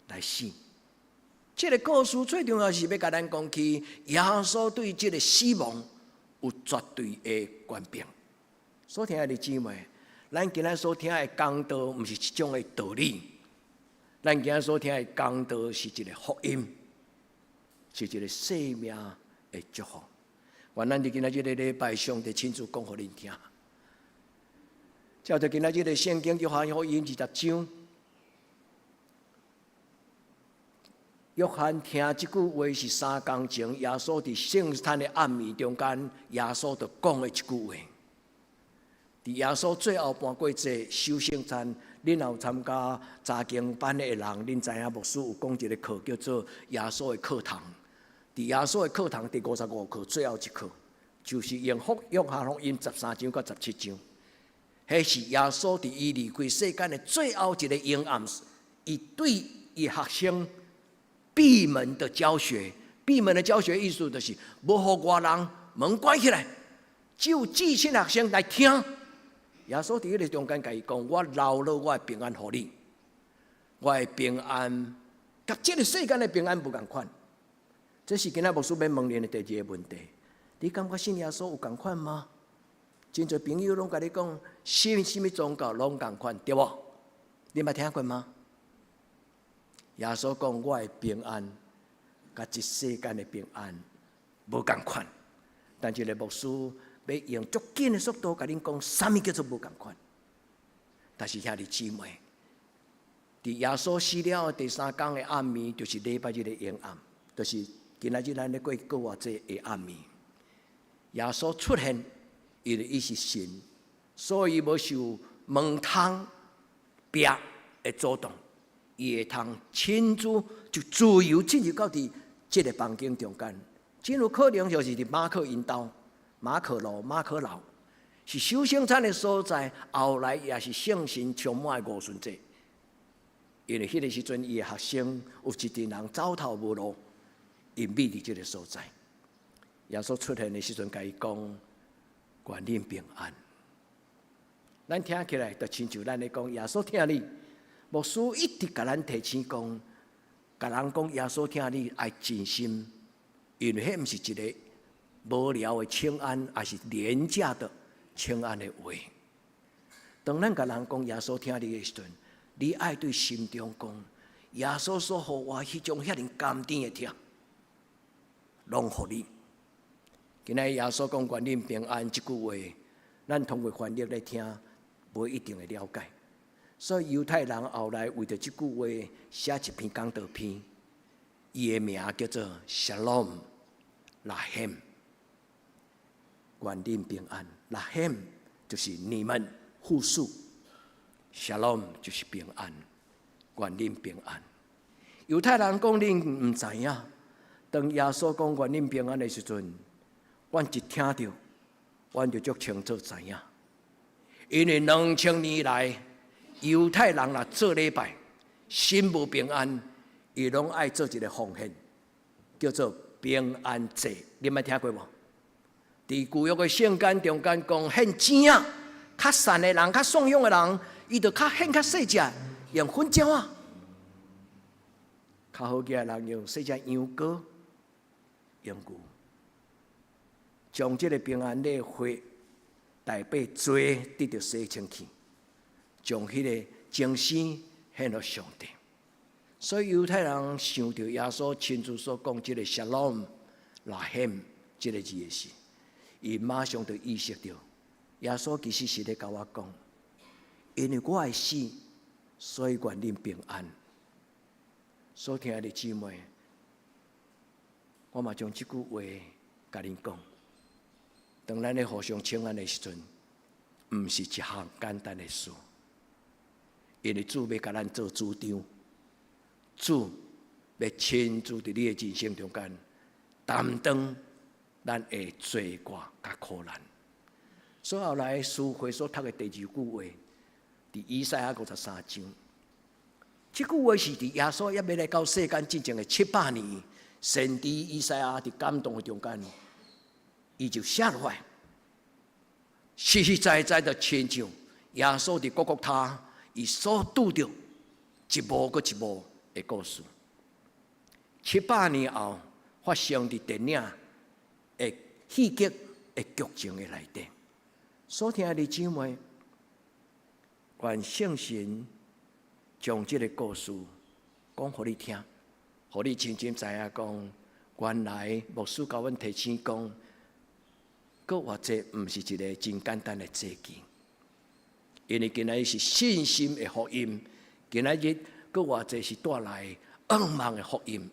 來死。這个故事最重要是欲共咱講起，耶穌對這个死亡有絕對的權柄。所聽的姊妹，咱今仔所聽的講道，毋是一種的道理，咱今仔所聽的講道是一个福音，是一个生命的祝福。願咱佇今仔這个禮拜，上帝親自講予恁聽。照著今仔這个聖經約翰福音20章，約翰聽這句話是3工前，耶穌佇聖餐的暗暝中間，耶穌就講的一句話。佇耶穌最後盤過節守聖餐，恁若有參加查經班的人，恁知影牧師有講一个課叫做耶穌的課堂。佇耶穌的課堂第55課最後一課，就是用福約翰福音13章到17章。彼是耶穌佇伊離開世間的最後一个陰暗，伊對伊學生閉門的教學。閉門的教學意思就是無予外人，門關起來，只有至親學生來聽。耶穌佇彼个中間共伊講：我留落我的平安予你，我的平安，佮這个世間的平安無仝款。這是今仔牧師欲問恁的第二个問題。你感覺信耶穌有仝款嗎？真濟朋友攏共你講，信啥物宗教攏仝款，對無？你捌聽過嗎？耶穌講：我的平安，佮這世間的平安無仝款。但這个牧師欲用足緊的速度共恁講，啥物叫做無仝款？但是兄弟姊妹，佇耶穌死了的第三工的暗暝，就是禮拜日的陰暗，就是今仔日咱咧過復活節的暗暝。耶穌出現，因為伊是神，所以無受門窗壁的阻擋，伊會通親自就自由進入到佇這个房間中間。真有可能就是佇馬可𪜶兜、馬可樓、馬可樓，是守聖餐的所在。後來也是聖神充滿的五旬節，因為彼个時陣伊的學生有一群人走投無路，隱秘佇這个所在。耶穌出現的時陣，共伊講：願恁平安。咱聽起來就親像咱咧講耶穌疼你。牧師一直共咱提醒講，共人講耶穌疼你愛真心，因為彼毋是一个無聊的請安，抑是廉價的請安的話。當咱共人講耶穌疼你的時陣，你愛對心中講，耶穌所予我彼種遐爾甘甜的疼，攏予你。今仔耶穌講願恁平安這句話，咱通過翻譯來聽，無一定會了解。所以猶太人後來為著這句話寫一篇講道篇，伊的名叫做 Shalom Aleichem，願恁平安。Aleichem 就是你們複數，Shalom 就是平安，願恁平安。猶太人講恁毋知影，當耶穌講願恁平安的時陣，阮一聽著，阮就足清楚知影，因為2000年來，猶太人若做禮拜，心無平安，伊攏愛做一个奉獻，叫做平安祭。你捌聽過無？佇舊約的聖經中間講，獻錢仔，較善的人、較信仰的人，伊就較獻較細隻，用粉鳥仔；較好額的人用細隻羊羔、用牛。將這个平安禮血代表罪得著洗清氣，將彼个精神獻予上帝。所以猶太人想著耶穌親自所講這个 Shalom Aleichem 這个字的時，伊馬上就意識著，耶穌其實是咧共我講，因為我的死，所以願恁平安。所疼的姊妹，我嘛將這句話共恁講。當咱咧互相請安的時陣，毋是一項簡單的事，因為主欲共咱做主張，主欲親自佇你的人生中間擔當咱的罪過佮苦難。所以後來書會所讀的第二句話，佇以賽亞53章，這句話是佇耶穌猶未來到世間進前的700年，先知以賽亞佇感動的中間，伊就寫落來，實實在在的親像耶穌佇各各他，伊所拄著一幕閣一幕的故事。700年後發生佇電影的戲劇的劇情的內底。所聽的姊妹，願聖神將這個故事講予你聽，予你真真知影講，原來牧師共阮提醒講，復活節毋是一个真簡單的節期，因為今仔日是信心的福音，今仔日復活節是帶來向望的福音，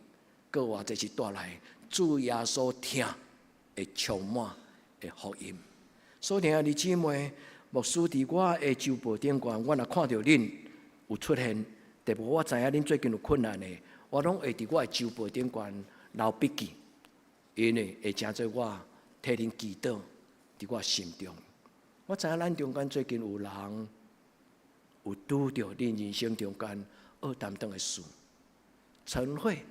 復活節是帶來主耶穌疼的充滿的福音。所以，兄弟姊妹，牧師佇我的週報頂懸，我若看著恁有出現，特別我知影恁最近有困難的，我攏會佇我的週報頂懸留筆記，因為會成做我替恁祈禱佇我心中。我知影咱中間最近有人有拄著恁人生中間惡擔當的事，陳慧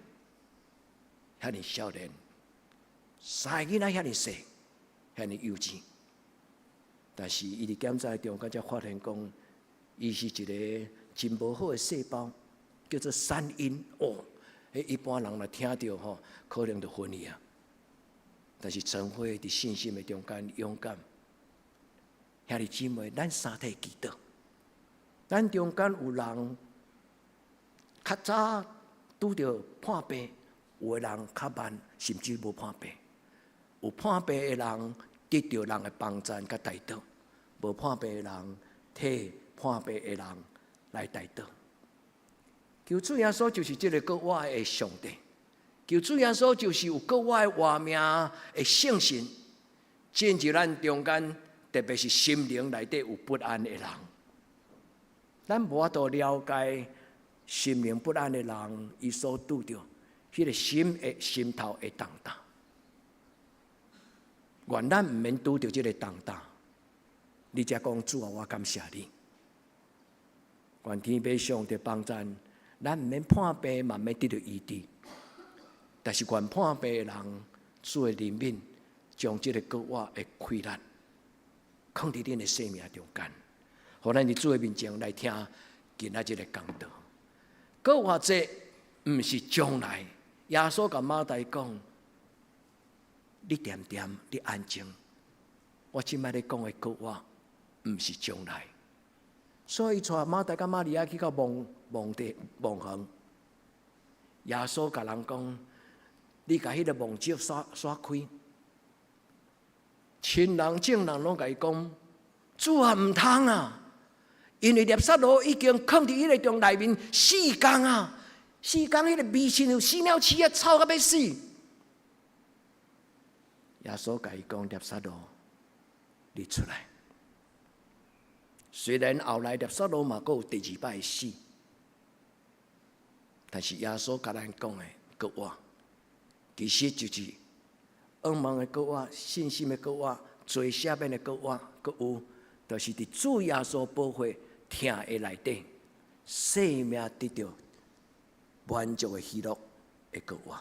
遐爾少年，三个囡仔遐爾細，遐爾幼稚。但是伊佇檢查中間才發現講，伊是一个真無好的細胞，叫做三陰哦。彼一般人若聽著吼，可能就昏去啊。但是陳慧佇信心的中間勇敢，兄弟姊妹，咱相替祈禱。咱中間有人較早拄著破病，有的人較慢，甚至無破病。有破病的人得著人的幫贊佮代禱，無破病的人替破病的人來代禱。求主耶穌就是這个復活的上帝，求主耶穌就是有復活的活命的聖神，進入咱中間，特別是心靈內底有不安的人，咱無法度了解心靈不安的人，伊所拄著彼个心的心頭的重擔。願咱毋免拄著這个重擔，你才講主啊，我感謝你。願天父上帝幫贊，咱毋免破病，嘛免得著醫治。但是願破病的人，主的憐憫，將這个復活的氣力，囥佇恁的生命中間，予咱佇主的面前來聽今仔這个講道。復活節毋是將來，耶穌共馬大講。你恬恬，你安靜。我這擺咧講的復活，毋是將來。所以，帶馬大佮瑪利亞去到墓墓地墓園，耶穌共人講：你共彼个墓石徙徙開。親人、眾人攏共伊講：主啊，毋通啊！因為拉撒路已經囥佇彼个洞內面四工啊，四工彼个味親像死鳥鼠仔，臭甲欲死。耶穌共伊講：拉撒路，你出來。雖然後來拉撒路嘛，閣有第二擺死，但是耶穌共咱講的復活，其實就是向望的復活、信心的復活、罪赦免的復活，閣有就是佇主耶穌寶血疼的內底，生命得著滿足的喜樂的復活。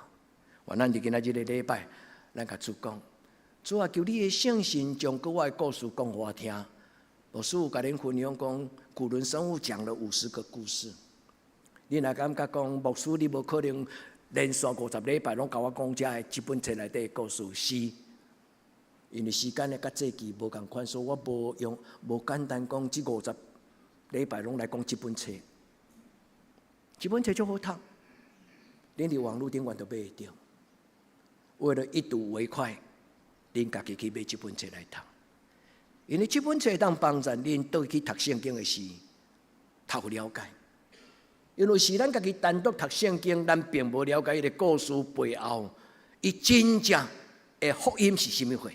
願咱佇今仔這个禮拜，咱共主講。主啊，求你的聖神將復活的故事講予我聽。牧師有共恁分享講，古倫神父講了50個故事。你若感覺講，牧師你無可能連續50禮拜攏共我講這个這本冊內底的故事，是，因為時間的佮節期無仝款，所以我無用無簡單講這50禮拜攏來講這本冊。這本冊足好讀，恁佇網路頂懸都買會著。為了一睹為快，恁家己去買這本冊來讀，因為這本冊會當幫助恁倒去讀聖經的時，較有了解。因為是咱家己單獨讀聖經，咱並無了解彼个故事背後伊真正的福音是啥物貨？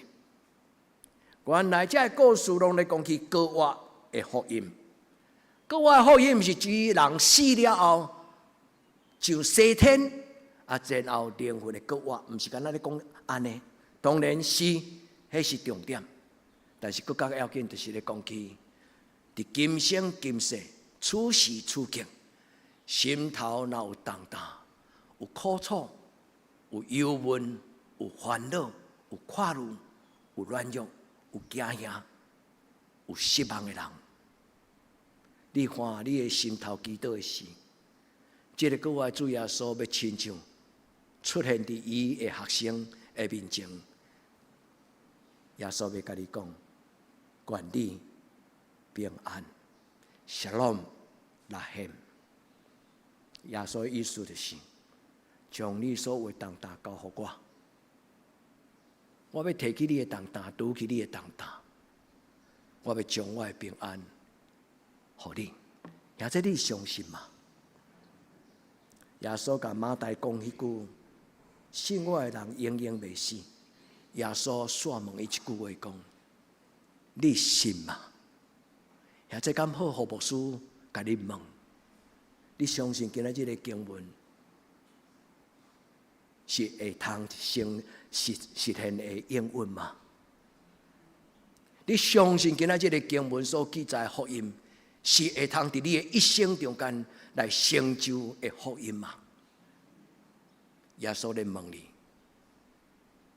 原來這个故事攏咧講起過活的福音。過活的福音毋是指人死了後上西天，啊，然後靈魂的過活，毋是干焦咧講按呢。當然是，彼是重點，但是閣較要緊就是咧講起，佇今生今世，此時此刻，心頭若有重擔，有苦楚，有憂悶，有煩惱，有掛慮，有軟弱，有驚嚇，有失望的人，你看你的心頭祈禱的時，這个過活主耶穌欲親像出現佇伊的學生的面前，耶穌欲共你講，願你平安，Shalom 拉赫。耶穌的意思就是，將你所有的重擔交予我，我欲提起你的重擔，除去你的重擔，我欲將我的平安予你。兄弟，你相信嗎？耶穌共馬大講彼句：信我的人永遠袂死。耶穌煞問伊一句話講：你信嗎？兄弟敢好予牧師共你問？你相信今仔這个經文是會通成實實現的應允嗎？你相信今仔這个經文所記載的福音是會通佇你的一生中間來成就的福音嗎？耶穌咧問你，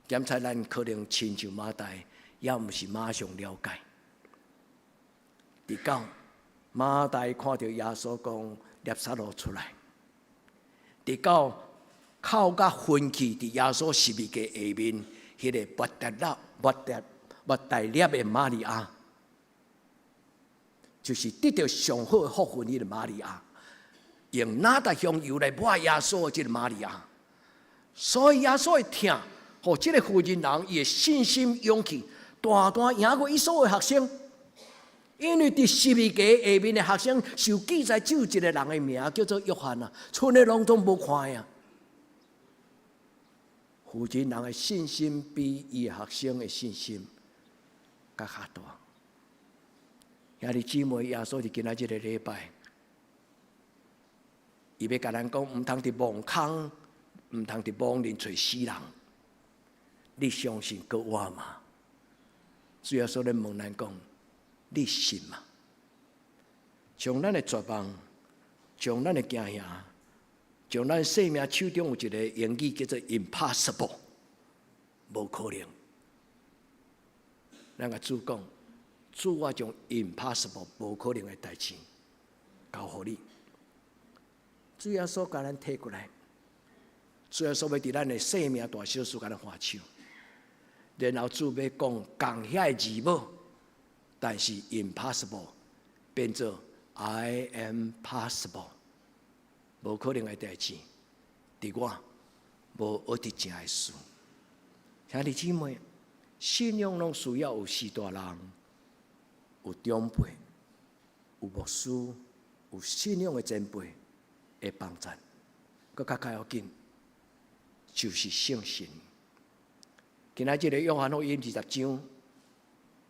檢查咱可能親像馬大，也毋是馬上了解。直到馬大看著耶穌講拉撒路出來，直到哭甲昏去佇耶穌十字架下面，彼个抹大拉的瑪利亞，就是得著上好的福分彼个瑪利亞，用哪噠香油來抹耶穌的這个瑪利亞，所以耶穌的疼，予這个婦人人伊的信心勇氣，大大贏過伊所有學生。因為佇十字架下面的學生受記載只有一个人的名叫做約翰啊，賰的攏總無看啊。婦人人的信心比伊的學生的信心閣較大。兄弟姊妹，耶穌佇今仔這个禮拜，伊欲共咱講，毋通佇墓空，毋通佇墓裡揣死人。你相信過活嗎？主耶穌咧問咱講：你信嗎？將咱的絕望，將咱的驚嚇，將咱生命手中有一个英語叫做 impossible，無可能。咱共主講，主，我將 impossible 無可能的代誌交予你。主耶穌共咱提過來，主耶穌欲佇咱的生命大小事共咱還手，然後主欲講仝遐的字母，但是 impossible 變做 I am possible，無可能的代誌，佇我無學佇正的事。兄弟姊妹，信仰攏需要有序大人，有長輩，有牧師，有信仰的前輩的幫贊。閣較較要緊，就是聖神。今仔這个約翰福音20章，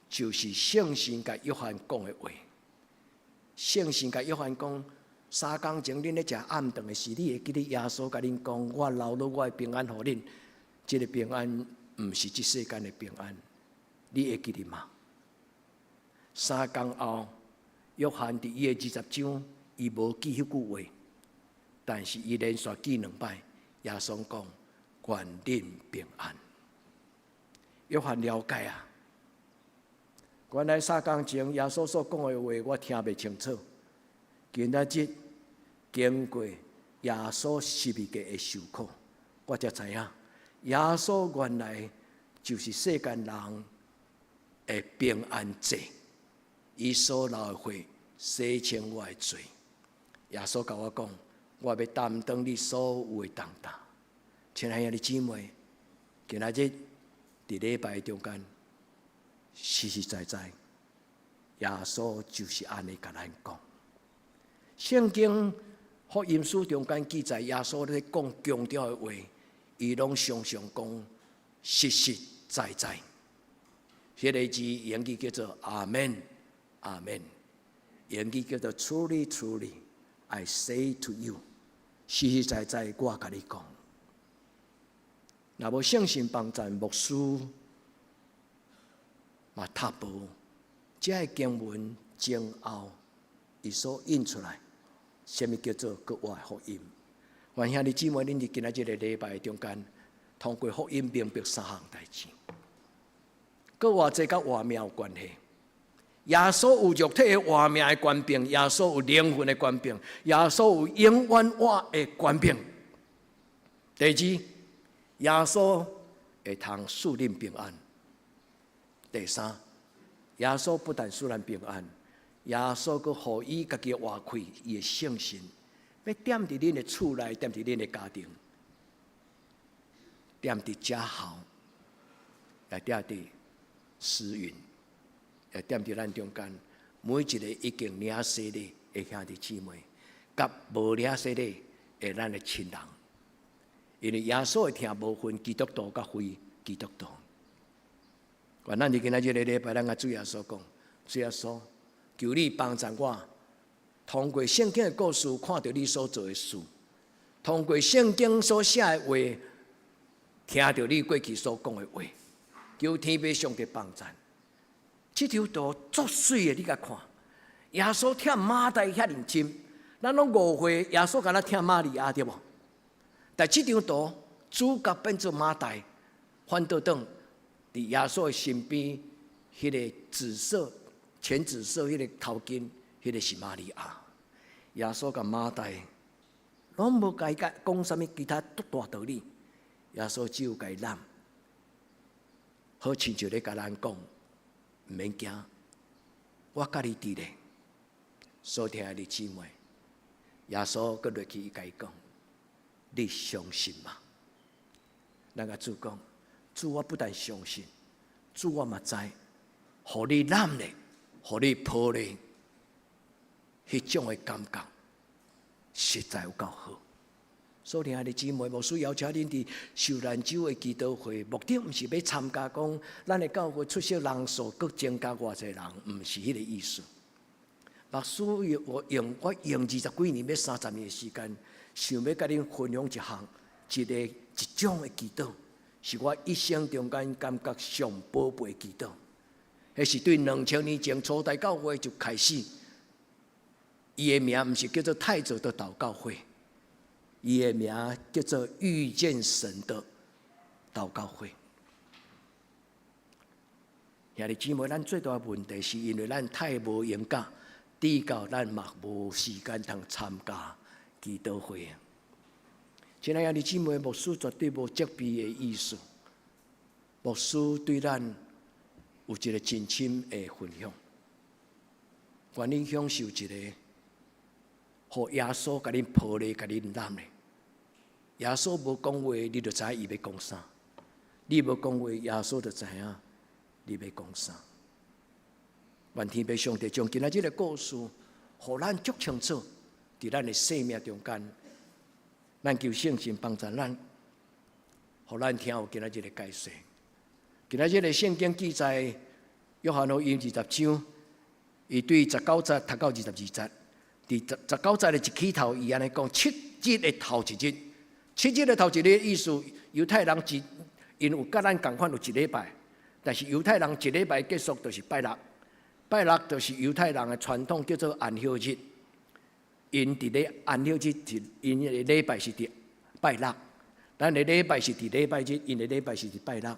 就是聖神共約翰講的話。聖神共約翰講：3工前恁咧食暗頓的時，你會記得耶穌共恁講：我留落我的平安予恁，這个平安毋是這世間的平安，你會記得嗎？3工後，約翰佇伊的二十章，伊無記彼句話，但是伊連續記兩擺，耶穌講：願恁平安。約翰了解啊，原來3工前耶穌所講的話，我聽袂清楚。今仔日經過耶穌十字架的受苦，我才知影，耶穌原來就是世間人的平安祭，伊所流的血洗清我的罪。耶穌共我講，我欲擔當你所有的重擔。親愛的姊妹，今仔日佇禮拜中間，實實在在，耶穌就是按呢共咱講。聖經福音書中間記載，耶穌咧講強調的話，伊攏常常講實實在在。彼个字英語叫做阿門，阿門。英語叫做 Truly, truly, I say to you，實實在在我共你講。若無聖神幫贊牧師嘛讀無，這个經文前後，伊所印出來，啥物叫做閣活福音？願兄弟姊妹，恁佇今仔這个禮拜中間，通過福音明白三項代誌。閣活這佮活命有關係。耶穌有肉體的活命的權柄，耶穌有靈魂的權柄，耶穌有永遠活的權柄。第二，耶穌會通賜恁平安。第三，耶穌不但賜咱平安，耶穌閣予伊家己活氣，伊的聖神，欲踮佇恁的厝內，踮佇恁的家庭，踮佇家校，也踮佇私雲，也踮佇咱中間，每一个已經領洗禮的兄弟姊妹，佮無領洗禮的咱的親人，因為耶穌的疼無分基督徒佮非基督徒。願咱佇今仔這个禮拜，咱共主耶穌講：主耶穌，求你幫助我，通過聖經的故事，看著你所做的事；通過聖經所寫的話，聽著你過去所講的話。求天父上帝幫贊。這張圖足媠的，你共看。耶穌疼馬大遐爾深，咱攏誤會耶穌敢若疼瑪利亞對無？但這張圖主角變做馬大，反倒轉佇耶穌的身邊，彼个紫色、淺紫色彼个頭巾，彼个是瑪利亞。耶穌共馬大攏無共伊講啥物其他足大道理，耶穌只有共伊攬，好親像咧共咱講，毋免驚，我佮你佇咧。所疼的姊妹，耶穌閣落去伊共伊講：你相信嗎？咱共主講，主我不但相信，主我嘛知，予你攬咧，予你抱咧，彼種的感覺實在有夠好。所疼的姊妹，牧師邀請恁佇受難週的祈禱會，目的毋是欲參加講咱的教會出席人數閣增加偌濟人，毋是彼个意思。牧師用我用我用二十幾年，欲30年的時間，想欲共恁分享一項，一个一種的祈禱，是我一生中間感覺上寶貝的祈禱。彼是對2000年前初代教會就開始，伊的名毋是叫做太早的禱告會，伊的名叫做遇見神的禱告會。兄弟姊妹，咱最大的問題是因為咱太無閒甲，直到咱嘛無時間通參加祈禱會。親愛兄弟姊妹，牧師絕對無責備的意思。牧師對咱有一個真深的分享，願恁享受一個，予耶穌共恁抱咧，共恁攬咧。耶穌無講話，你就知伊欲講啥；你無講話，耶穌就知影你欲講啥。願天父上帝將今仔這个故事，予咱足清楚，佇咱的生命中間，咱求聖神幫助咱，予咱聽有今仔這个解釋。今仔這个聖經記載，約翰福音20章，伊對19節讀到22節，佇19節的一起頭，伊按呢講七日的頭一日，七日的頭一日意思，猶太人一𪜶有佮咱仝款有一禮拜，但是猶太人一禮拜結束就是拜六，拜六就是猶太人的傳統叫做安息日。𪜶佇咧安息日是𪜶的禮拜是佇拜六，咱的禮拜是佇禮拜日，𪜶的禮拜是佇拜六。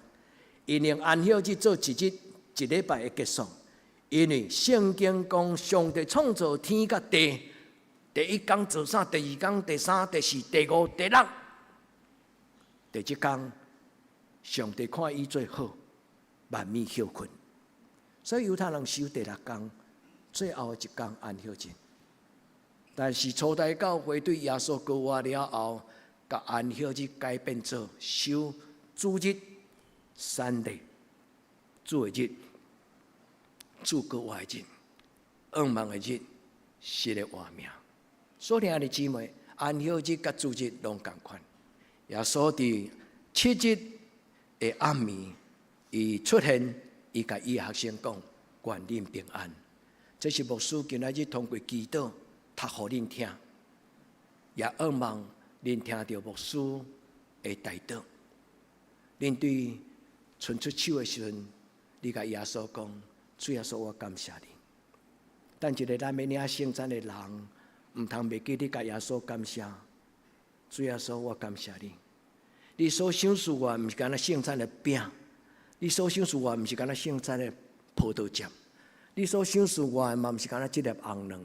𪜶用安息日做一日一禮拜的結束，因為聖經講上帝創造天佮地，第一工做啥？第二工、第三、第四、第五、第六，第七工，上帝看伊做好，萬物歇睏。所以猶太人守第六工，最後的一工安息日。但是初代教會對耶穌復活了後，共安息日改變做守主日 Sunday，主的日，主復活的日，向望的日，新的活命。所以兄弟姊妹，安息日佮主日攏仝款。耶穌佇七日的暗暝，伊出現，伊共伊學生講：願恁平安。這是牧師今仔日通過祈禱讀予恁聽，也向望恁聽著牧師的代禱。恁對伸出手的時陣，你共耶穌講：主耶穌，我感謝你。等一下咱欲領聖餐的人，毋通袂記你共耶穌感謝。主耶穌，我感謝你。你所賞賜我，毋是干焦聖餐的餅；你所賞賜我，毋是干焦聖餐的葡萄汁；你所賞賜我的，嘛毋是干焦這粒紅卵。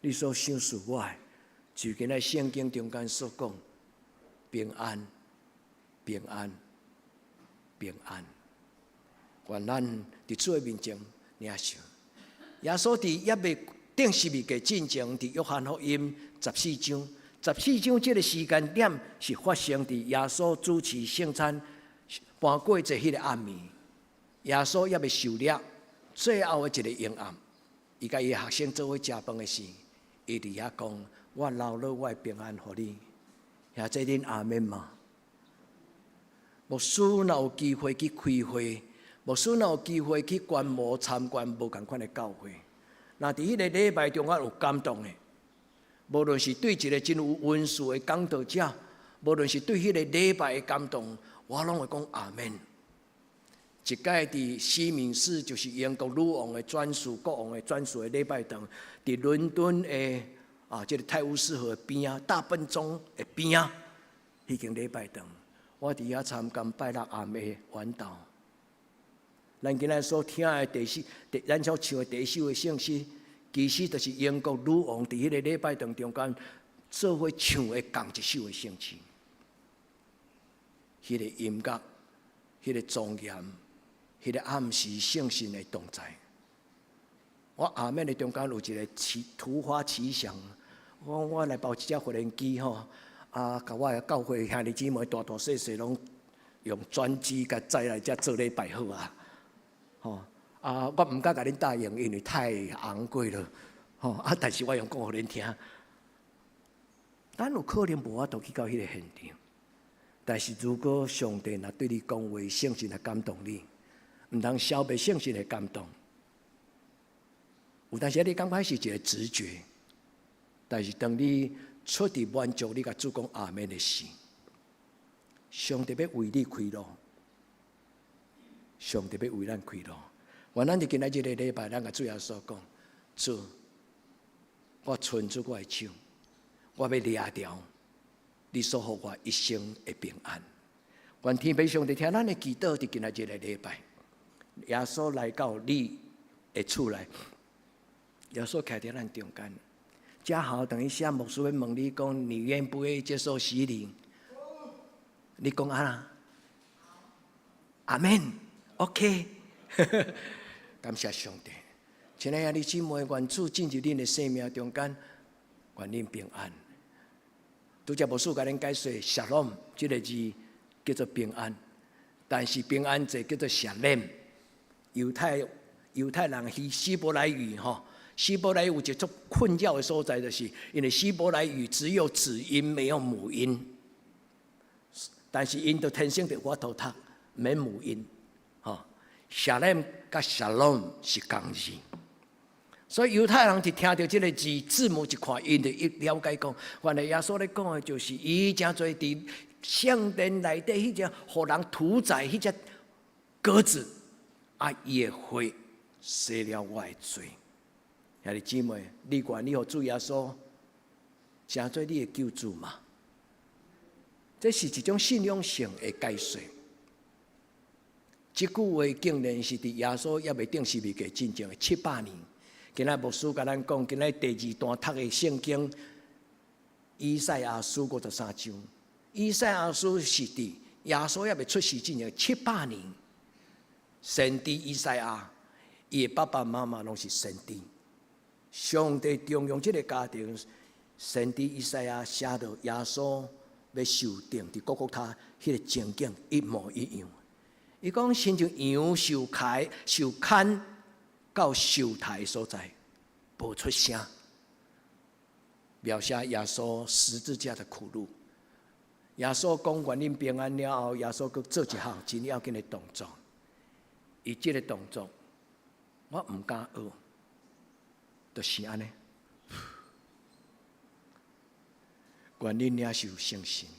你所賞賜我的，就今仔聖經中間所講，平安，平安，平安。願咱佇主的面前領受。耶穌佇猶未釘十字架進前，佇約翰福音十四章，十四章這个時間點是發生佇耶穌主持聖餐盤過節彼个暗暝。耶穌猶未受掠，最後的一个黑暗，伊共伊學生做伙食飯的時，伊佇遐講：我留落我的平安予你。兄弟恁阿們嗎？牧師若有機會去開會，牧師若有機會去觀摩參觀無仝款的教會，若佇彼个禮拜中我有感動的，無論是對一个真有恩賜的講道者，無論是對彼個禮拜的感動，我攏會講阿們。一擺佇西敏寺，就是英國女王的專屬、國王的專屬的禮拜堂，佇倫敦的啊，這个泰晤士河邊仔，大笨鐘的邊仔，彼間禮拜堂，我佇遐參加拜六暗的晚禱。咱今仔所聽的第四，咱所唱的第一首的聖詩，其實就是英國女王佇彼个禮拜堂中間做伙唱的仝一首的聖詩。彼个音樂，彼个莊嚴，彼个暗示聖神的同在。我阿們的中間有一个奇突發奇想，我我來包一隻無人機吼，啊，共我的教會兄弟姊妹大大細細攏用專機共載來遮做禮拜好啊，吼啊，我毋敢共恁答應，因為太昂貴了，吼啊！但是我用講予恁聽，咱有可能無法度去到彼个現場，但是如果上帝若對你講話，聖神來感動你，毋通消滅聖神的感動。有當時你感覺是一个直覺，但是當你出佇滿足你共主講阿們的時，上帝欲為你開路，上帝欲為咱開路。願咱佇今仔這个禮拜，咱共主耶穌講：主，我伸出我的手，我欲掠著你所予我一生的平安。願天父上帝聽咱的祈禱，佇今仔這个禮拜，耶穌來到你的厝內，耶穌徛佇咱中間。嘉豪，等一下牧師欲問你講，你願不願意接受洗禮？你講啊？阿們，OK。感謝上帝，親愛的兄弟姊妹，願主進入恁的生命中間，願恁平安。拄才牧師共恁解說，沙龍這个字叫做平安，但是平安字叫做 shalem。猶太人希伯來語吼，希伯來語有一個足困擾的所在，就是因為希伯來語只有子音沒有母音，但是𪜶就天生就有法度讀，免母音，吼。Shalem 佮 shalom 是仝字，所以猶太人一聽著這个字字母一看，𪜶就一了解講，原來耶穌咧講的就是伊誠濟佇聖殿內底彼隻予人屠宰彼隻鴿子，啊，伊的血洗了我的罪。兄弟姊妹，你願意予主耶穌成做你的救主嗎？這是一種信仰性的解說。這句話竟然是佇耶穌猶未釘十字架進前的700年。今仔牧師共咱講，今仔第二段讀的聖經，以賽亞書53章。以賽亞書是佇耶穌猶未出世之前七百年，先知以賽亞，伊的爸爸媽媽攏是先知。上帝重用這个家庭，先知以賽亞寫著耶穌欲受釘佇各各他彼个情景一模一樣。伊講親像羊受開、受牽到受殺的所在，無出聲，描寫耶穌十字架的苦路。耶穌講願恁平安了後，耶穌閣做一項真要緊的動作。伊這个動作，我毋敢學，就是按呢。願恁領受聖神，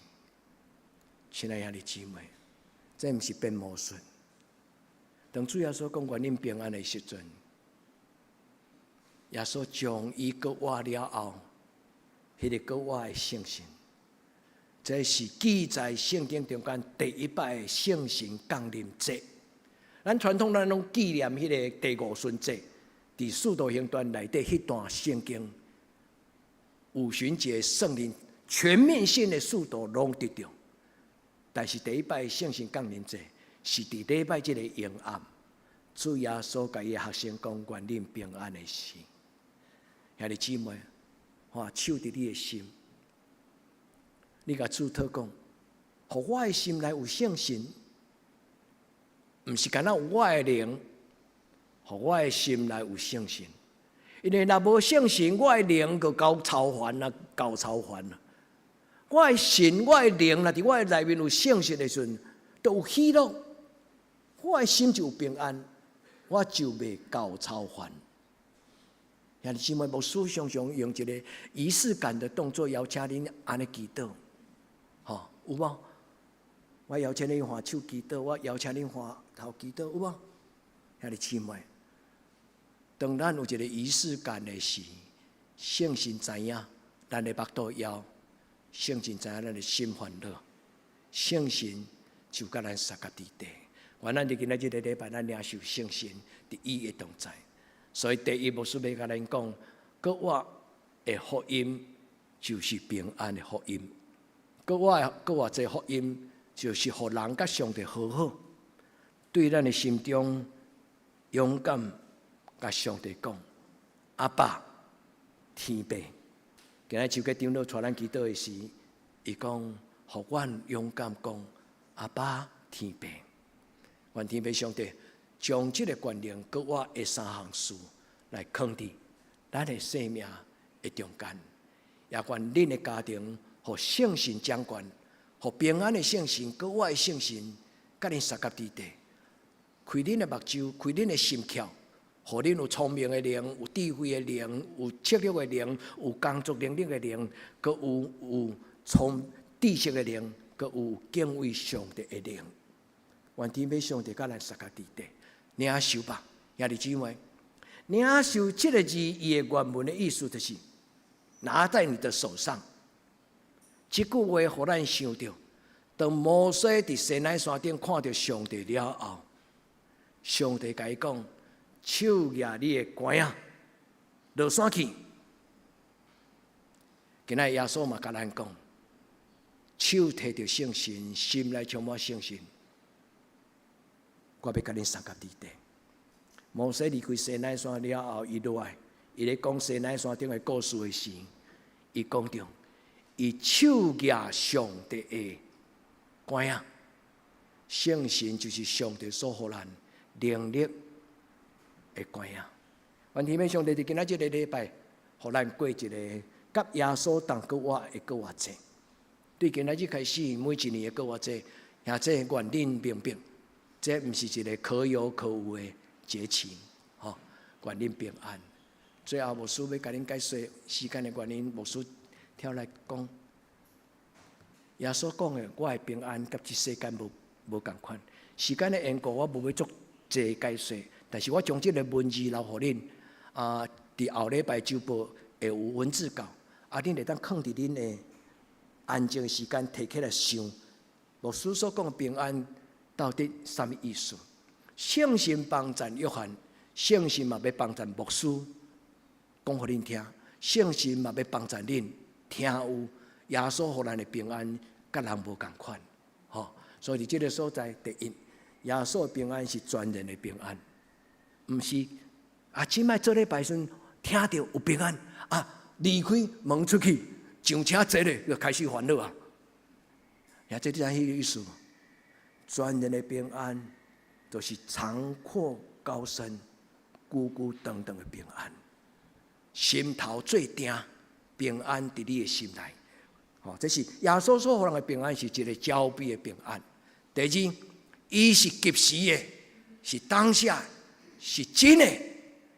親愛兄弟姊妹，這毋是變魔術。當主耶穌講願恁平安的時陣，耶穌將伊閣活了後，彼个閣活的聖神，這是記載聖經中間第一擺聖神降臨節。咱傳統咱攏紀念彼个第五旬節，佇使徒行傳內底彼段聖經，五旬節聖靈全面性的使徒攏得著。但是第一擺聖神降臨節是佇禮拜日的暝暗，主耶穌共伊學生講願恁平安的時，兄弟姊妹，看手佇你的心，你共主禱講，予我的心內有聖神，毋是干焦有我的靈，予我的心內有聖神。因為若無聖神，我的靈就夠操煩啊，夠操煩啊。我的神，我的靈，若佇我的內面有聖神的時陣，就有喜樂，我的心就有平安，我就袂夠操煩。兄弟姊妹，牧師常常用一個儀式感的動作邀請恁按呢祈禱，吼，有無？我邀請恁換手祈禱，我邀請恁換頭祈禱，有無？兄弟姊妹，當咱有一個儀式感的時，聖神知影咱的腹肚枵，聖神知影咱的心煩惱，聖神就佮咱相佮佇底。願咱佇今仔這个禮拜，咱領受聖神佇伊的同在。所以第一，牧師欲共咱講，閣活的福音就是平安的福音。閣活閣活這福音就是予人佮上帝和好，對咱的心中勇敢共上帝講：阿爸，天父。今日手機長老帶咱祈禱的時，伊講，予阮勇敢講：阿爸，天父。願天父上帝將這个權能閣活的三項事來囥佇咱的生命的中間，也願恁的家庭予聖神掌權，予平安的聖神、閣活的聖神，佮恁相佮佇底，開恁的目睭，開恁的心竅，予恁有聰明的靈，有智慧的靈，有策略的靈，有工作能力的靈，閣有聰知識的靈，閣有敬畏上帝的靈。願天父上帝佮咱相佮佇底。領受吧，兄弟姊妹，領受這个字，伊的原文的意思就是拿在你的手上。這句話予咱想著，當摩西佇西奈山頂看著上帝了後，上帝共伊講：手舉你的拐仔，落山去。今仔耶穌嘛共咱講：手提著聖神，心內充滿聖神。我欲佮恁相佮佇底。摩西離開西奈山了後，伊落來，伊咧講西奈山頂的故事的時，伊講著，伊手舉上帝的拐仔，聖神就是上帝所予咱能力的拐仔。願天父上帝佇今仔這个禮拜，予咱過一個佮耶穌同閣活的復活節。對今仔日開始，每一年的復活節，兄弟願恁明白，這毋是一個可有可無的節期，吼！願恁平安。最後，牧師欲共恁解說時間的原因，牧師跳來講，耶穌講的，我的平安佮這世間無仝款。時間的緣故，我無欲足濟解說，但是我將這个文字留予恁。啊，佇後禮拜週報會有文字稿，啊，恁會當囥佇恁的安靜時間提起來想。牧師所講的平安到底啥物意思？聖神幫贊約翰，聖神嘛欲幫贊牧師講予恁聽，聖神嘛欲幫贊恁聽有耶穌予咱的平安，佮人無仝款，吼！所以佇這个所在，第一，耶穌的平安是全然的平安，毋是啊！這擺做禮拜時陣聽著有平安啊，離開門出去上車坐咧，就開始煩惱啊！也這你知彼个意思無？全然的平安，就是長闊高深、久久長長的平安。心頭做定，平安佇你的心內，吼，這是耶穌所予人的平安，是一个交臂的平安。第二，伊是及時的，是當下，是真的。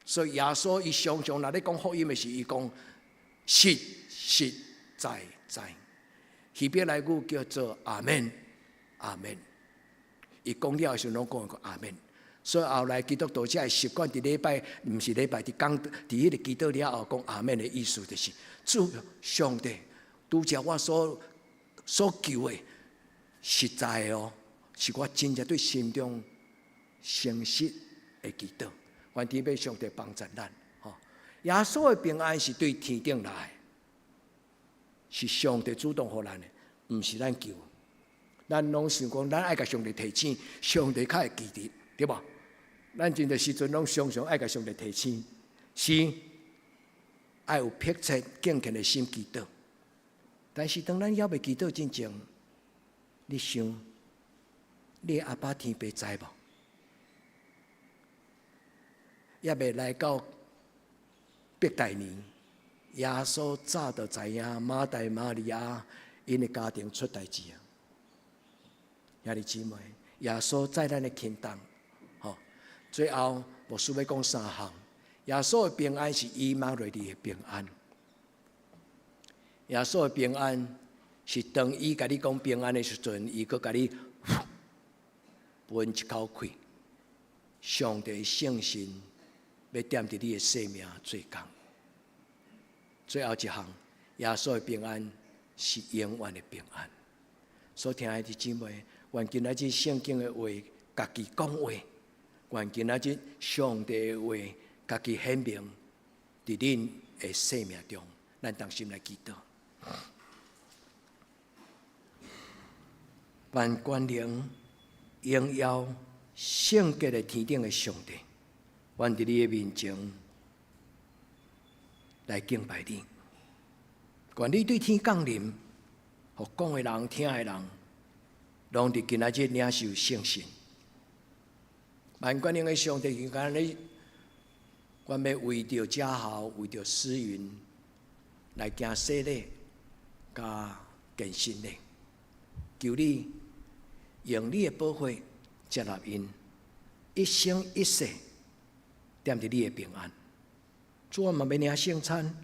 所以耶穌伊常常若咧講福音的時，伊講實實在在。希伯來語叫做阿門，阿門。伊講了的時陣，攏講一個阿門。所以後來基督徒才會習慣佇禮拜，毋是禮拜，佇講佇彼个祈禱了後講阿門的意思，就是主上帝拄才我所求的實在的哦，是我真正對心中誠實的祈禱。願天父上帝幫助咱。吼，耶穌的平安是對天頂來，是上帝主動予咱的，毋是咱求。咱攏想講，咱愛共上帝提醒，上帝較會記得，對無？咱真濟時陣攏常常愛共上帝提醒，是愛有迫切敬虔的心祈禱。但是當咱猶未祈禱進前，你想，你的阿爸天父知無？猶未來到伯大尼，耶穌早就知影馬大、瑪利亞𪜶的家庭出代誌啊！兄弟姊妹，耶穌載咱的輕擔，吼，最後牧師欲講三項。耶穌的平安是以馬內利的平安。耶穌的平安是當伊共你講平安的時陣，伊閣共你噴一口氣。上帝聖神欲踮佇你的生命做工。最後一項，耶穌的平安是永遠的平安。所聽的弟姊妹，願今仔日聖經的話，家己講話；願今仔日上帝的話，家己顯明佇恁的生命中。咱同心來祈禱。願權能、榮耀、聖潔的天頂的上帝，阮佇你的面前來敬拜你。願你對天降臨，予講的人、聽的人，攏佇今仔日領受聖神。萬權能的上帝，今日阮欲為著家豪、為著思雲來行洗禮、佮堅身禮，求你用你的寶血接納𪜶，一生一世踮佇你的平安。主，我嘛欲領聖餐，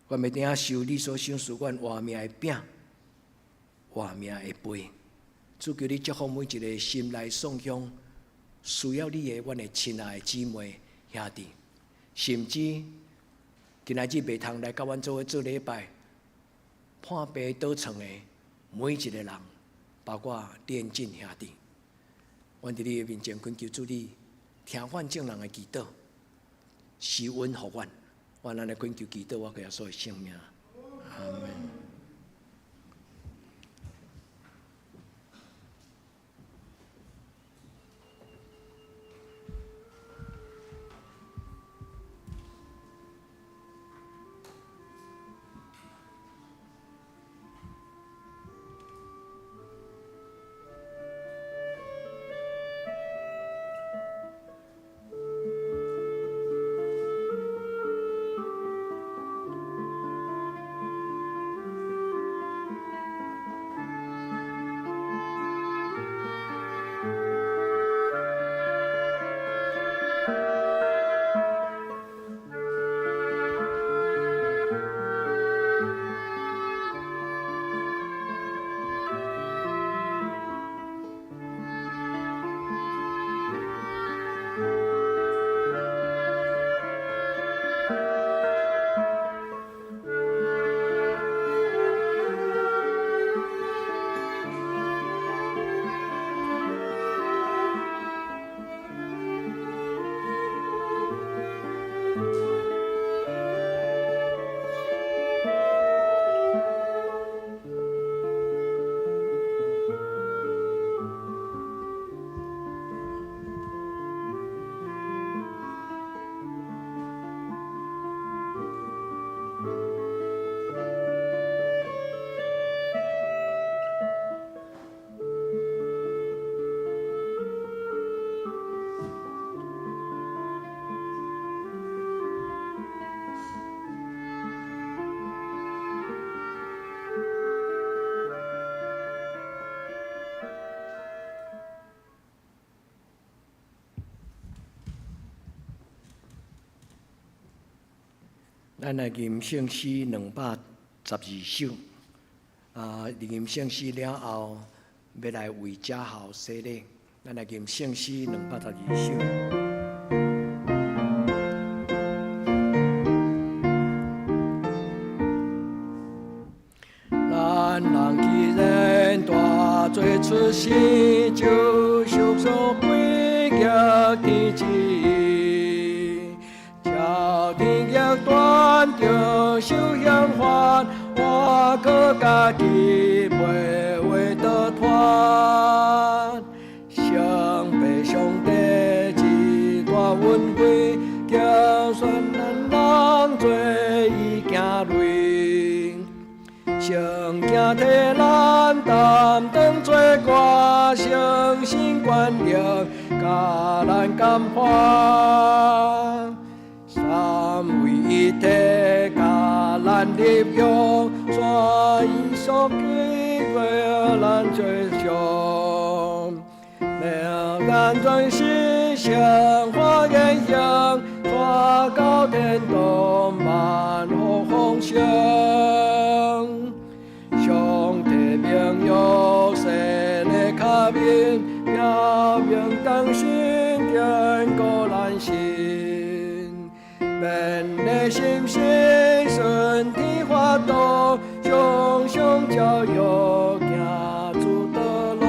我欲領受你所賞賜阮活命的餅、活命的杯。主，求你祝福每一个心內送香需要你的阮的親愛的姊妹兄弟，甚至今仔日袂通來佮阮做伙做禮拜、破病倒床的每一个人，包括連進兄弟，阮佇你的面前懇求主你聽阮眾人的祈禱，施恩予阮，阮按呢懇求祈禱，我耶穌的聖名，阿門。咱來吟聖詩212首。啊，吟聖詩了後，欲來為家豪洗禮。咱來吟聖詩212首。咱人既然大罪出生，就受所歸逆天旨意，朝天逆斷著受刑罰，我閣家己袂話得脫。上父上帝至大恩惠，拣選咱人做伊囝類。聖囝替咱擔當罪過，聖神權能共咱感化。三位一體共咱立約，全伊所基為咱追上。命咱全心聖化言行，帶到天堂萬福豐盛。上帝榮耀聖的腳面，表明當心堅固咱心，勉勵心心順天法度，常常照耀行主道路。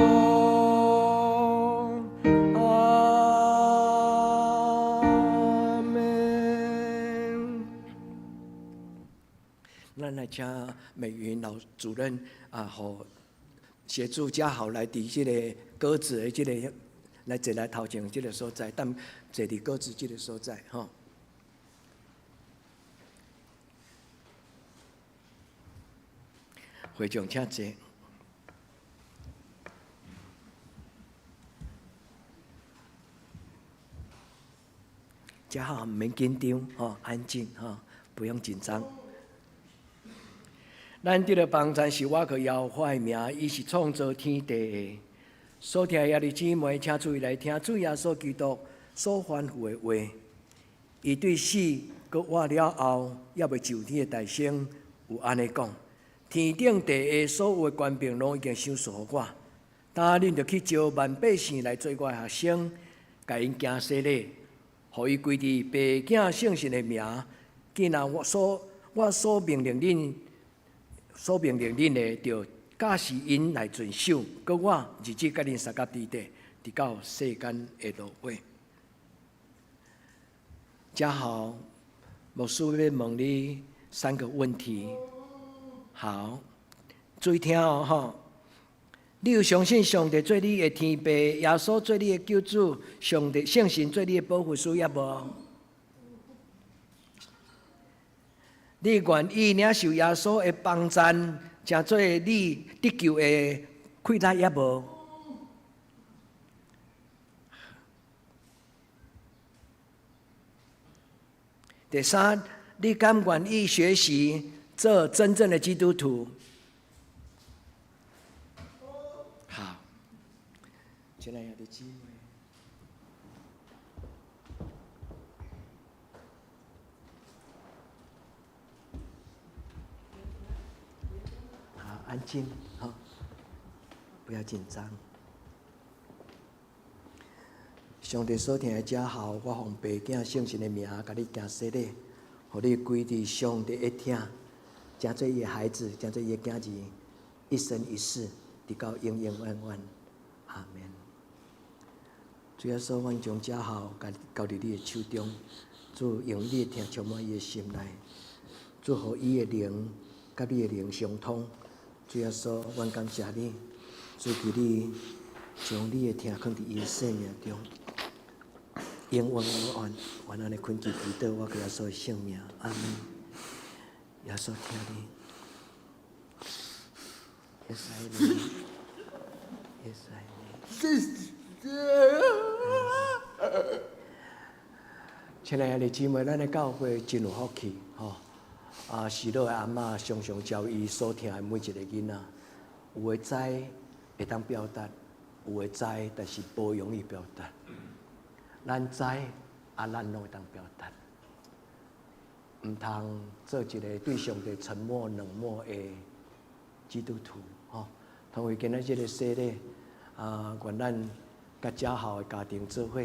阿們。咱來請美雲老主任啊，予協助家豪來佇這個鴿子的這個來坐來頭前這個所在，等坐佇鴿子這個所在吼。會長請坐。家豪毋免緊張吼，安靜吼，不用緊張。咱得著幫贊是倚靠耶和華的名，伊是創造天地的。所聽的兄弟姊妹，請注意來聽主耶穌基督所吩咐的話。伊對死閣活了後，猶未上天的大聲有按呢講：天頂地下所有的權柄攏已經賞賜予我。今恁著去招萬百姓來做我的學生，共𪜶行洗禮，予伊歸佇父子聖神的名。既然我所命令恁。所命令恁的，就教示𪜶來遵守。閣我日日佮恁相佮佇底，直到世間的落尾。家豪，牧師欲問你三個問題。好，注意聽哦，吼！你有相信上帝做你的天父，耶穌做你的救主，上帝聖神做你的保護師，抑無？你願意領受耶穌的幫贊，成做你得救的氣力，抑無？第三，你敢願意學習做真正的基督徒？好，親愛的姊妹。好，安靜，好，不要緊張。上帝所疼的家豪，我奉父子聖神的名，共你行洗禮，予你歸佇上帝的疼，成做伊的孩子，成做伊的囝兒，一生一世，直到永永遠遠。阿們。主耶穌，阮將家豪交佇你的手中，主用你的疼充滿伊的心內，主予伊的靈佮你的靈相通。主耶穌，阮感謝你，主求你將你的疼囥佇伊的生命中，永永遠遠，阮按呢懇求祈禱，我耶穌的聖名，阿們。耶穌疼你，耶穌愛你，耶穌愛你。親愛的姊妹，咱的教會真有福氣，吼！啊，喜樂的阿嬤常常教伊所疼的每一個囡仔，有的知會當表達，有的知但是無容易表達。咱知啊，咱攏會當表達。毋通做一个對上帝沉默冷漠的基督徒，吼。同為今仔這個洗禮，啊，願咱佮嘉豪的家庭做伙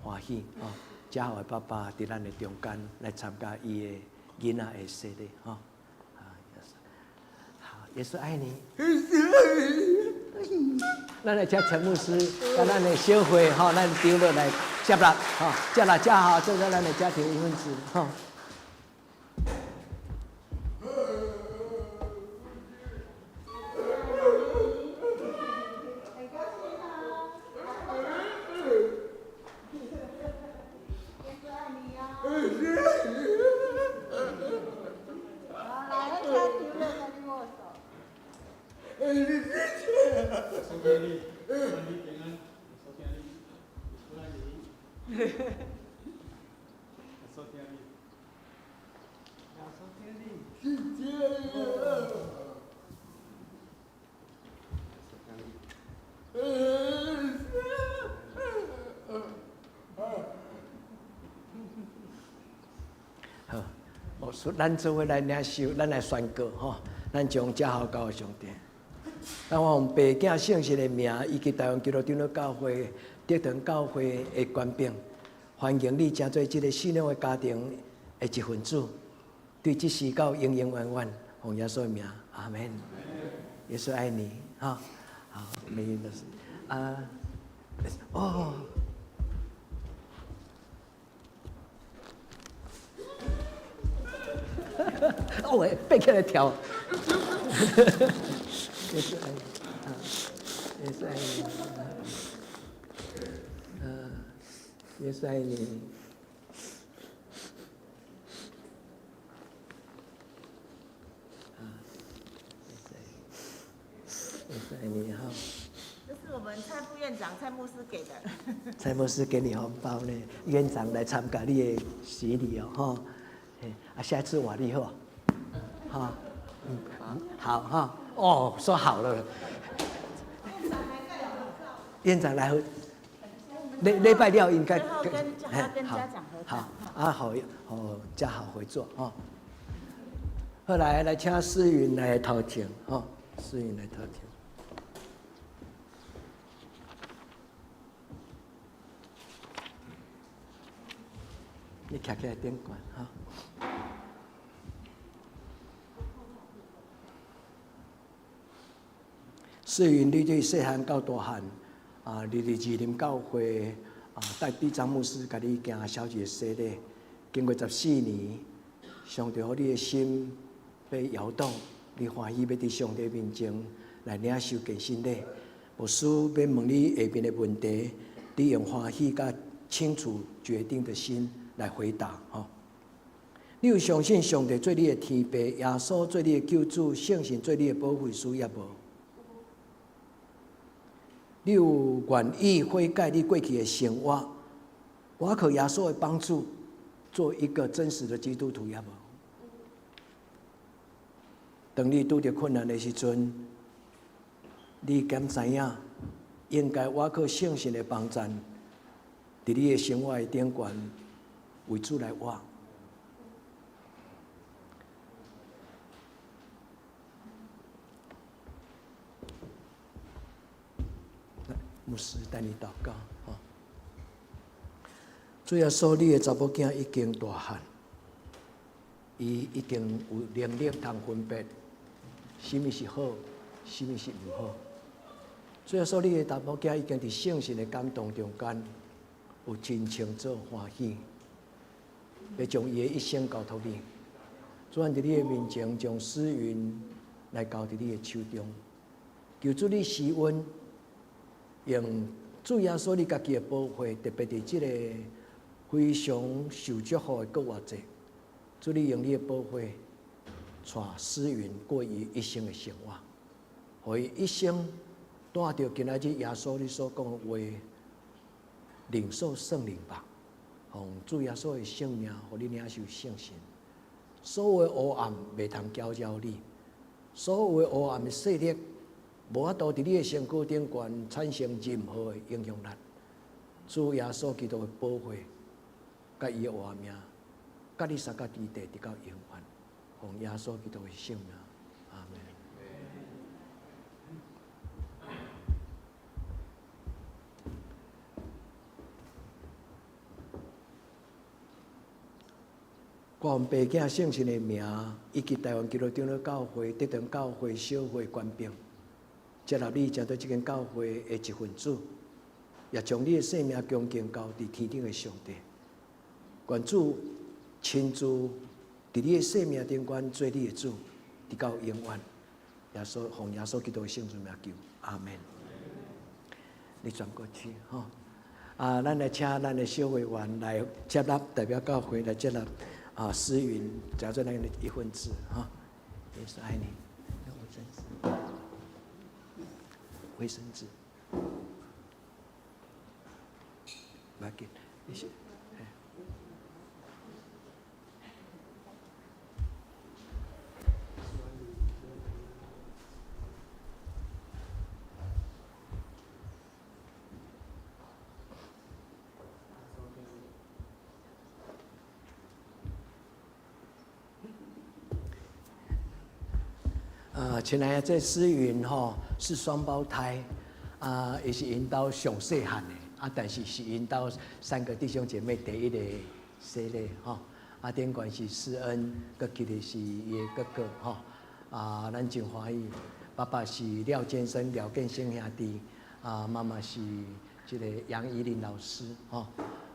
歡喜，吼。嘉豪的爸爸佇咱的中間來參加伊的囡仔的洗禮，吼。好，耶穌愛你。咱來請陳牧師，佮咱的小慧，吼，咱長老來接納，吼，接納嘉豪做做咱的家庭一份子，吼。好，牧師，咱做伙來領受，咱來宣告吼，咱將嘉豪交予上帝。咱我奉父子聖神的名，以及台灣基督長老教會德堂教會的權柄，歡迎你成做這個信仰的家庭的一份子。對這時到永永遠遠，奉耶穌的名，阿門。耶穌愛你，哈，好，每日都是啊，哦。哦喂，爬起來跳。耶穌愛你，耶穌愛你，啊，耶穌愛你。啊，耶穌愛你，好。這是我們蔡副院長蔡牧師給的。蔡牧師給你紅包呢，院長來參加你的洗禮哦，吼。啊，下次我你好，哈，嗯，好哈，哦，說好了。院長來，禮禮拜六應該跟跟家長合好，啊好，好嘉豪回座哦。後來來請思雲來頭前，吼，思雲來頭前。你徛起來頂懸，吼。思雲，你對細漢到大漢，啊，你佇士林教會啊，帶隊長牧師共你行小姐洗禮，經過14年，上帝予你的心被搖動，你歡喜欲佇上帝面前來領受堅信禮。牧師欲問你下面的問題，你用歡喜佮清楚決定的心來回答，吼。你有相信上帝做你的天父，耶穌做你的救主，聖神做你的保惠師，抑無？你有願意悔改你過去的生活，倚靠耶穌的幫助，做一個真實的基督徒，抑無？當你拄著困難的時陣，你敢知影應該倚靠聖神的幫助，佇你的生活的頂懸為主來活？牧師帶你禱告，吼！主耶穌，你的查某囝已經大漢，伊已經有能力通分別啥物是好，啥物是毋好。主耶穌，你的查某囝已經佇聖神的感動中間，有真清楚歡喜，欲將伊的一生交託你。主，阮佇你的面前，將思雲來交佇你的手中，求主你施恩。用主耶穌你家己的寶血，特別佇這個非常受祝福的復活節，主你用你的寶血帶思雲過伊一生的生活，予伊一生帶著今仔日耶穌你所講的話，領受聖靈吧，奉主耶穌的聖名，予你領受聖神。所有的黑暗袂通攪擾你，所有的黑暗的勢力。無法度佇你的身軀頂懸產生任何的影響力。主耶穌基督的寶血，佮伊的活命，佮佮你相佮佇地，直到永遠。奉耶穌基督的聖名，阿門。我奉爸囝聖神的名，以及台灣基督長老教會、德長教會小會權柄，接納你成做這間教會的一份子，也將你的性命恭敬交佇天頂的上帝。願主親自佇你的生命頂懸做你的主，直到永遠。耶穌奉耶穌基督的聖名求，阿門。你轉過去，吼。啊，咱來請咱的小會員來接納，代表教會來接納啊，思雲，成做咱的一份子，哈。耶穌愛你，衛生紙，衛生紙，無要緊，你是。啊，親愛的，這思雲吼是雙胞胎，啊，伊是𪜶兜上細漢的，啊，但是是𪜶兜三個弟兄姐妹第一个洗禮吼，啊，頂懸是思恩，閣起的是伊的哥哥吼，啊，咱真歡喜，爸爸是廖建生、廖建生兄弟，啊，媽媽是這个楊怡玲老師吼，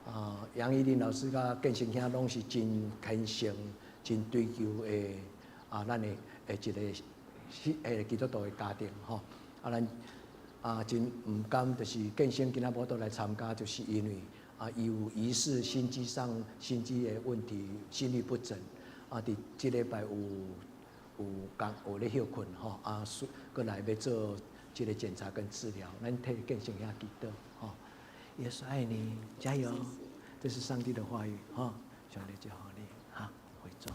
啊，楊怡玲老師佮建生兄攏是真虔誠、真追求的，啊，咱的的一个。是基督徒的家庭吼，啊，咱啊真毋甘，就是建生今仔無倒來參加，就是因為啊，伊有疑似心肌上心肌的問題，心律不整，啊，佇這禮拜有有工有咧歇睏吼，啊，閣來欲做這个檢查跟治療，咱替建生兄祈禱吼，耶穌愛你，加油，這是上帝的話語吼，上帝祝福你，好，回座。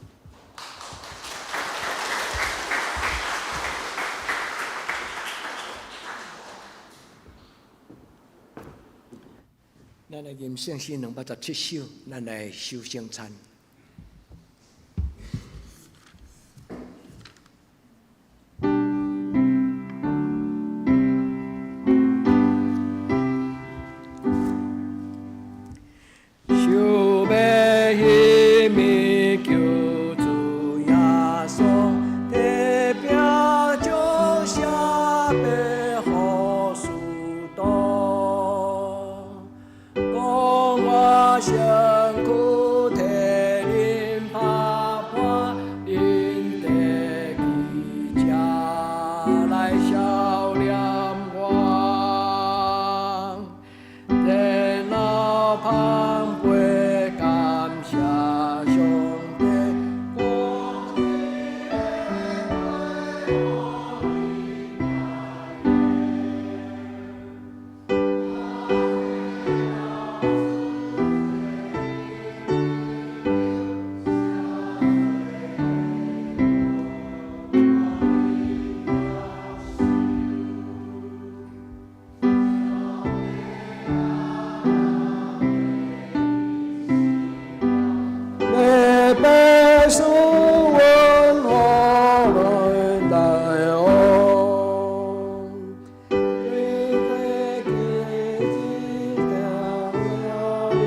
咱來吟聖詩217首，咱來守聖餐。想欲彼暝救主耶穌，提餅將寫白予使徒，講我身軀替恁拍破，恁得去食來孝念我。然後捧杯感謝上帝，講這禮拜是阮予恁大王，對過記得念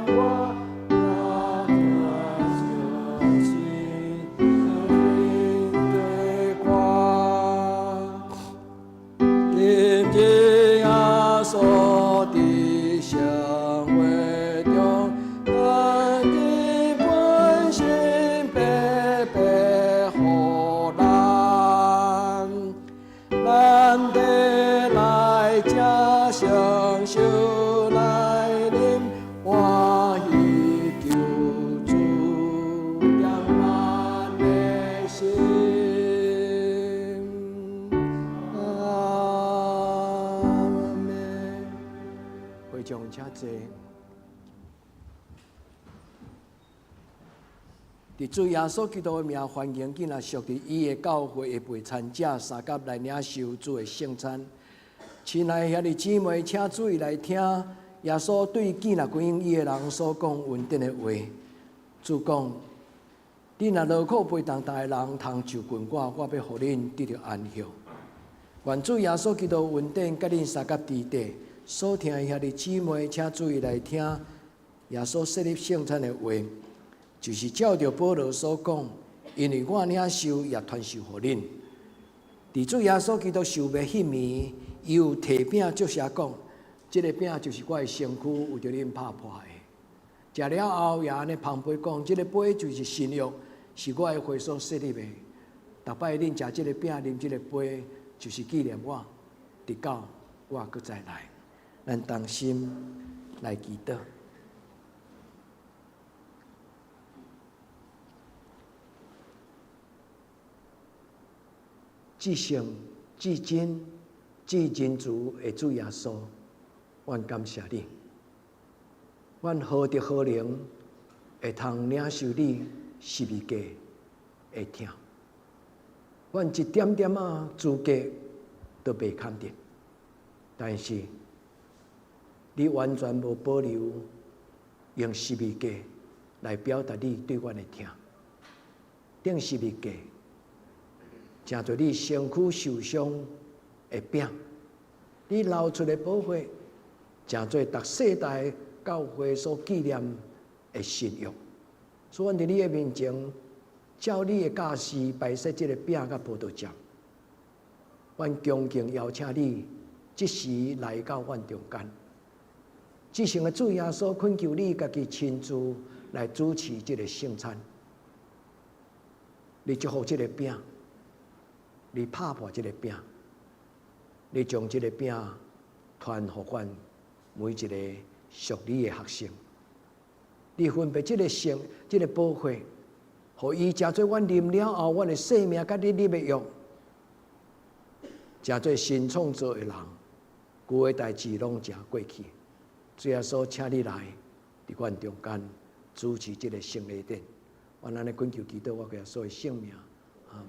我，若看相信對看。今日耶穌佇聖會中，咱的本身白白予咱，咱得來食享受來啉，歡喜救主點咱的心。阿們。會眾請坐。佇主耶穌基督的名，歡迎囝仔屬佇伊的教會的陪餐者，相佮來領受主的聖餐。親愛兄弟姊妹，請注意來聽耶穌對囝仔歸應伊的人所講恩典的話。主講：恁若勞苦背重擔的人，通就近我，我欲予恁得著安歇。願主耶穌基督恩典佮恁相佮佇底。所聽的兄弟姊妹，請注意來聽耶穌設立聖餐的話，就是照著保羅所講，因為我領受也傳授予恁。佇主耶穌基督受賣彼暝，伊有提餅祝謝講：這个餅就是我的身軀，為著恁拍破的。食了後，也按呢捧杯講：這个杯就是新約，是我的血所設立的。逐擺恁食這个餅、啉這个杯，就是紀念我，直到我閣再來。咱同心來祈禱。至聖、至真、至仁慈的主耶穌，阮感謝你。阮何德何能會通領受你十字架的疼？阮一點點仔資格都袂堪得，但是你完全無保留用十字架來表達你對阮的疼。釘十字架，成做你身軀受傷的餅，你流出的寶血，成做逐世代教會所紀念的新約。所以，阮佇你的面前，照你的教示擺設這个餅佮葡萄汁，阮恭敬邀請你，這時來到阮中間。至聖的主耶穌懇求你家己親自來主持這个聖餐。你祝福這个餅，你拍破這个餅，你將這个餅傳予阮每一个屬你的學生。你分別這个聖、這个寶血，予伊成做阮啉了後，阮的生命佮你立的約，成做新創造的人，舊的代誌攏成過去。主耶穌，請你來佇阮中間主持這个聖禮典。阮按呢懇求祈禱，我耶穌的聖名，阿們。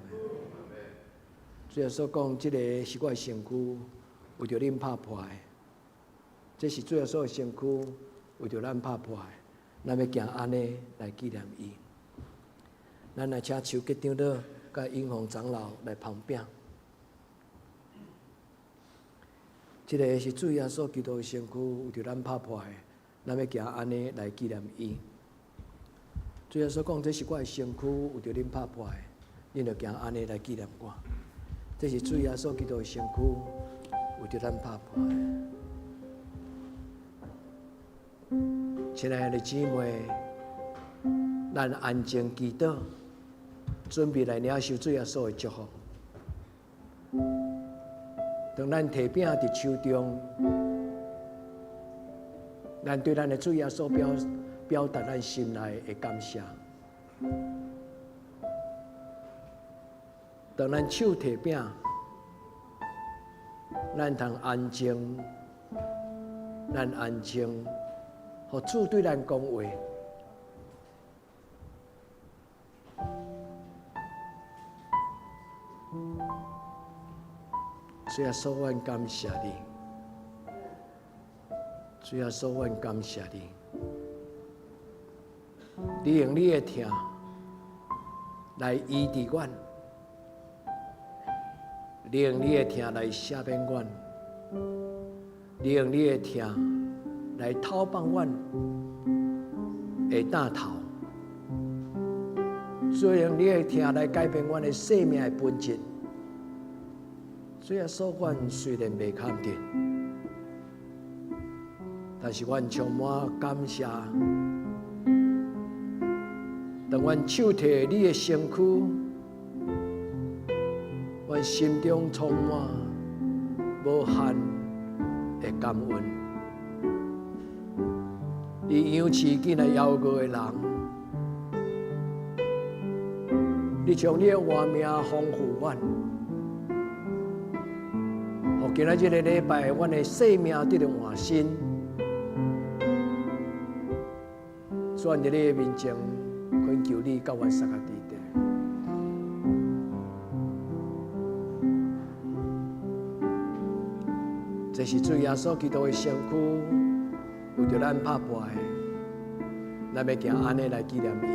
主耶穌講，這个是我的身軀，為著恁拍破的。這是主耶穌的身軀，為著咱拍破的。咱欲行按呢來紀念伊。咱來請手吉長老佮英宏長老來捧餅。這个是主耶穌基督的身軀，為著咱拍破的。咱欲行按呢來紀念伊。主耶穌講：這是我的身軀，為著恁拍破的，恁著行按呢來紀念我。這是主耶穌基督的身軀，為著咱拍破的。親愛的姊妹，咱安靜祈禱，準備來領受主耶穌的祝福。當咱提餅佇手中，咱對咱的主耶穌表達咱心內的感謝。當咱手提餅，咱通安靜，咱安靜，予主對咱講話。主耶穌，阮感謝你。主耶穌，阮感謝你。你用你的疼來醫治阮，你用你的疼來赦免阮，你用你的疼來透放阮的擔頭，主用你的疼來改變阮的生命的本質。主耶穌，阮雖然袂堪得，但是阮充滿感謝。當阮手提你的身軀，阮心中充滿無限的感恩。你養飼囝仔枵餓的人，你將你的活命豐富阮，予今仔這个禮拜，阮的生命得著換新。主，佇你的面前，懇求你佮阮相佮佇底。這是主耶穌基督的身軀，為著咱拍破的。咱欲行按呢來紀念伊。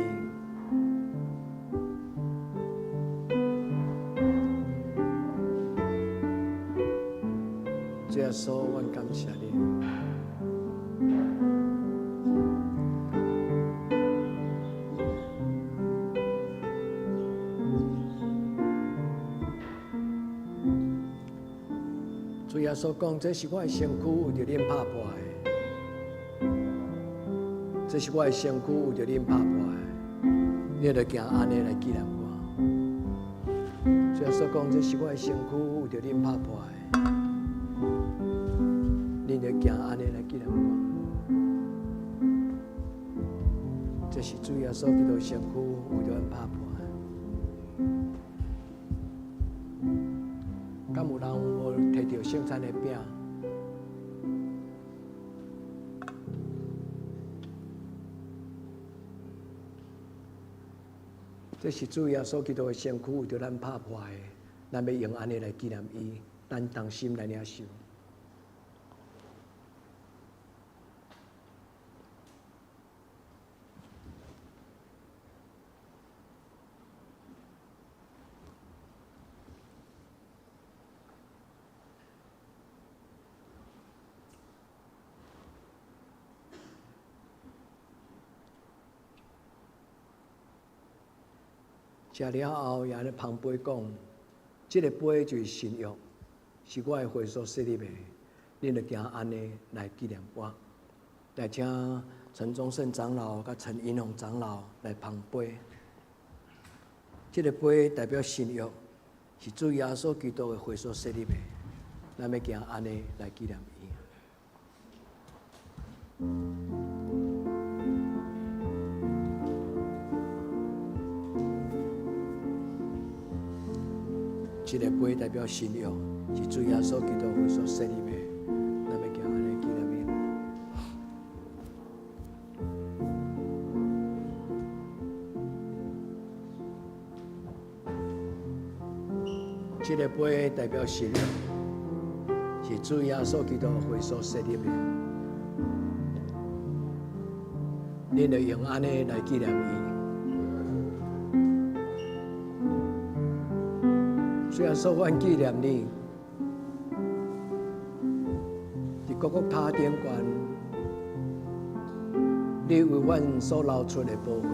主耶穌，阮感謝你。主耶穌講：這是我的身軀，為著恁拍破的。這是我的身軀，為著恁拍破的。你著行按呢來紀念我。主耶穌講：這是我的身軀，為著恁拍破的。恁著行按呢來紀念我。這是主耶穌基督的身軀，為著阮拍破的。敢有人無提著聖餐的餅？這是主耶穌基督的身軀，為著咱拍破的，咱欲用按呢來紀念伊，咱同心來領受。食了後，也咧捧杯講：這个杯就是新約，是我的血所設立的。恁著行按呢來紀念我。來請陳宗勝長老佮陳英雄長老來捧杯。這个杯代表新約，是主耶穌基督的血所設立的。咱欲行按呢來紀念伊。這个杯代表新約，是主耶穌基督血所設立的。咱欲行按呢紀念伊。這个杯代表新約，是主耶穌基督血所設立的。恁著用按呢來紀念伊。雖然說阮紀念你，佇各各跤頂懸，你為阮所流出的寶血。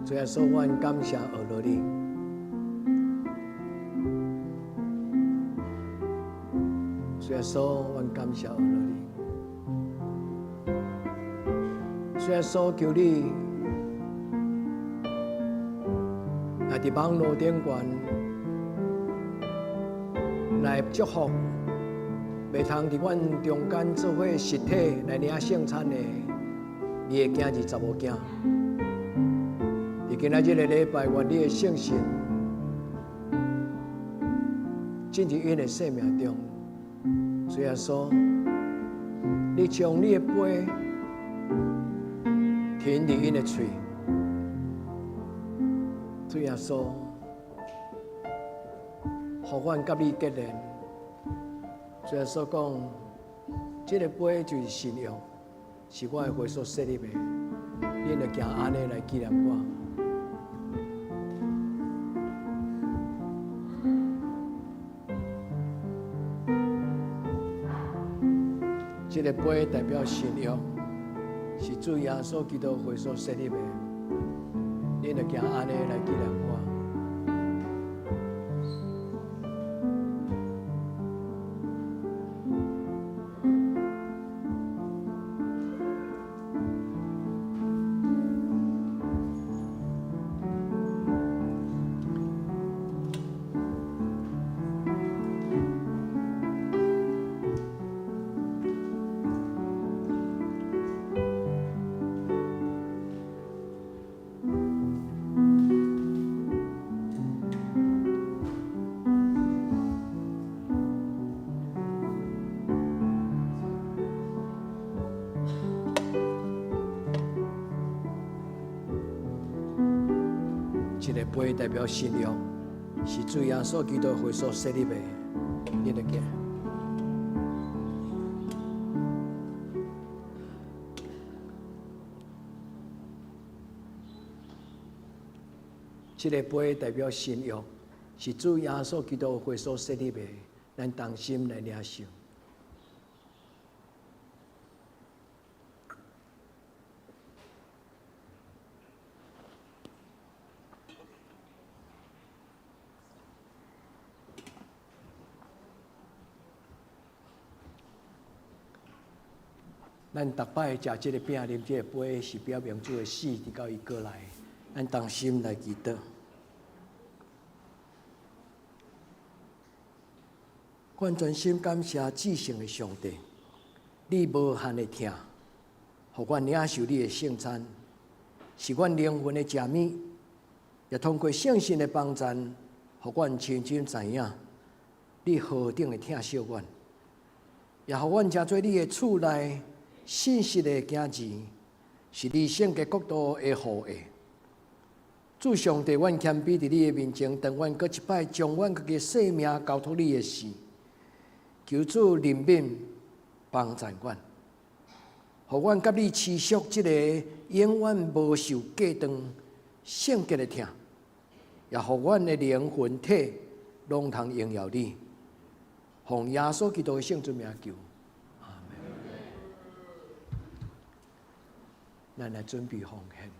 主耶穌，阮感謝阿羅你。主耶穌，阮感謝阿羅你。主耶穌，求你來佇網路頂懸來祝福，袂通佇阮中間做伙實體來領聖餐的，你的囝兒查某囝。佇今仔日的禮拜，願你的聖神進入𪜶的生命中。主耶穌，你將你的杯停佇𪜶的喙。主耶穌，予阮佮你結連。主耶穌講，這个杯就是新約，是我的血所設立的。恁著行按呢來紀念我。這个杯代表新約，是主耶穌基督血所設立的。恁著行按呢來紀念我。這个杯代表新約，是主耶穌基督血所設立的。恁著行。這个杯代表新約，是主耶穌基督血所設立的，咱同心來領受。咱逐擺食這个餅、啉這个杯，是表明主的死，直到伊閣來。咱同心來祈禱。阮全心感謝至聖的上帝，你無限的疼，予阮領受你的聖餐，是阮靈魂的食物，也通過聖神的幫贊，予阮深深知影你何等的疼惜阮，也予阮成做你的厝內信實的囝兒，是你聖潔國度的後裔。主上帝，阮謙卑佇你的面前，當阮閣一擺將阮家己的性命交託你的時，求主憐憫幫贊阮，予阮佮你持續這个永遠無受隔斷聖潔的疼，也予阮的靈魂體攏通榮耀你。奉耶穌基督的聖尊名求，阿們。咱來準備奉獻。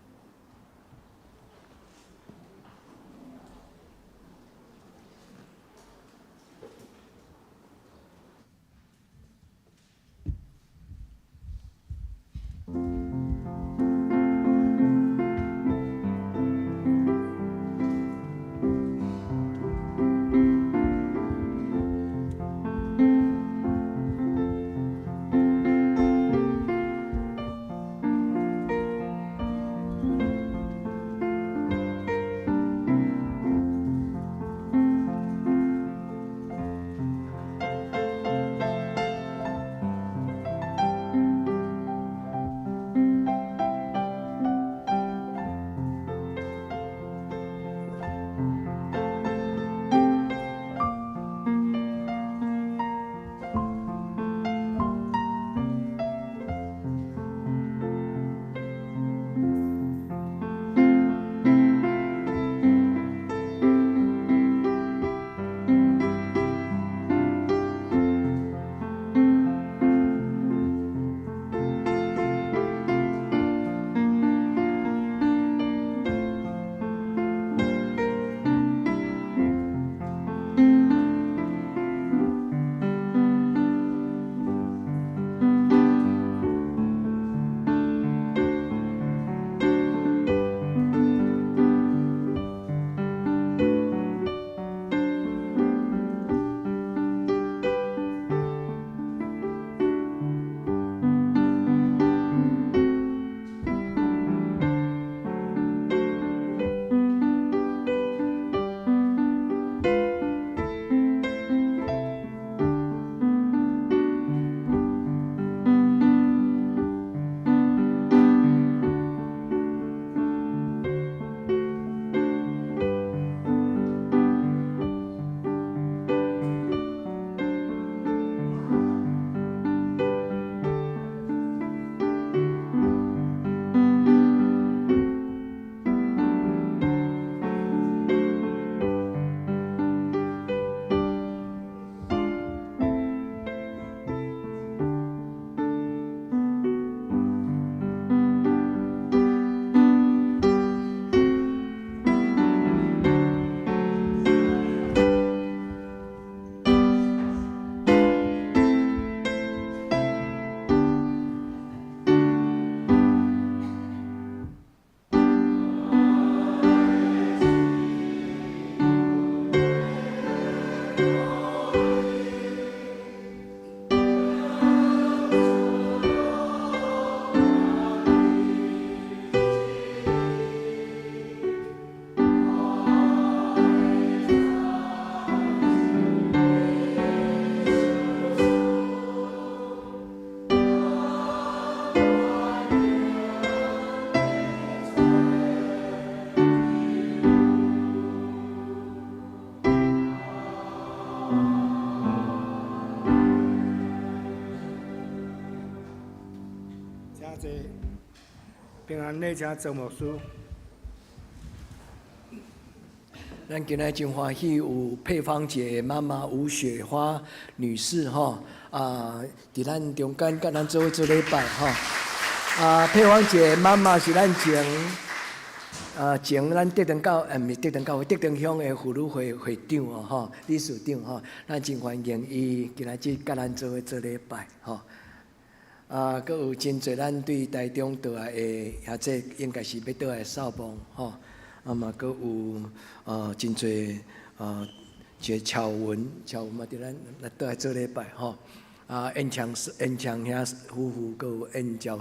請坐。平安禮，請周牧師。咱今仔真歡喜有佩芳姐媽媽吳雪花女士吼，啊，佇咱中間佮咱做伙做禮拜吼。啊，佩芳姐媽媽是咱前啊前咱德長教，毋是德長教會，德長鄉的婦女會會長哦吼，理事長吼，咱真歡迎伊今仔日佮咱做伙做禮拜吼。啊，閣有真濟咱對台中倒來的，或者應該是欲倒來掃墓吼。啊嘛，閣有啊真濟啊，一個喬文，喬文嘛佇咱來倒來做禮拜吼。啊，燕強燕強兄夫婦，閣有燕教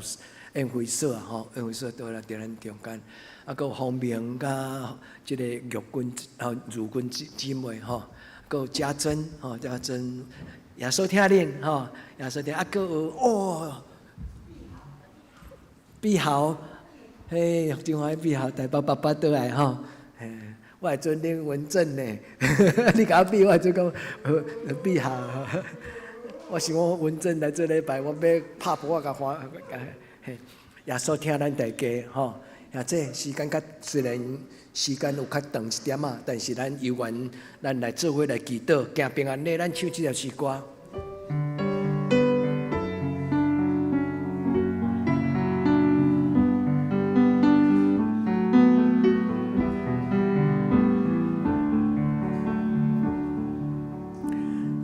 燕輝嫂吼，燕輝嫂倒來佇咱中間。啊，閣有方明佮這个玉君啊如君姊姊妹吼，閣有家珍吼，家珍。耶穌疼恁吼，耶穌疼啊！閣有哦，碧豪，嘿，真歡喜碧豪台北爸爸倒來吼，嘿，我會尊恁文正呢，你共我比，我會做講碧豪，我想我文正來做禮拜，我欲拍噗仔共歡，嘿，耶穌疼咱大家吼，啊，這時間較雖然時間有較長一點仔，但是咱猶原咱來做伙來祈禱，行平安禮，咱唱這條詩歌。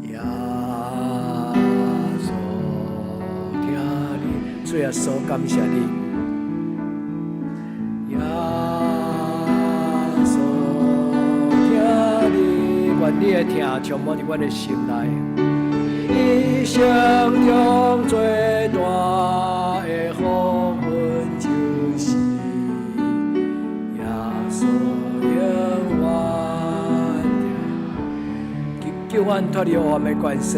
耶穌疼你，主耶穌感謝你。耶穌疼你，願你的疼充滿佇阮的心內。一生中最大的福分就是耶穌永遠疼，救阮脫離黑暗的權勢。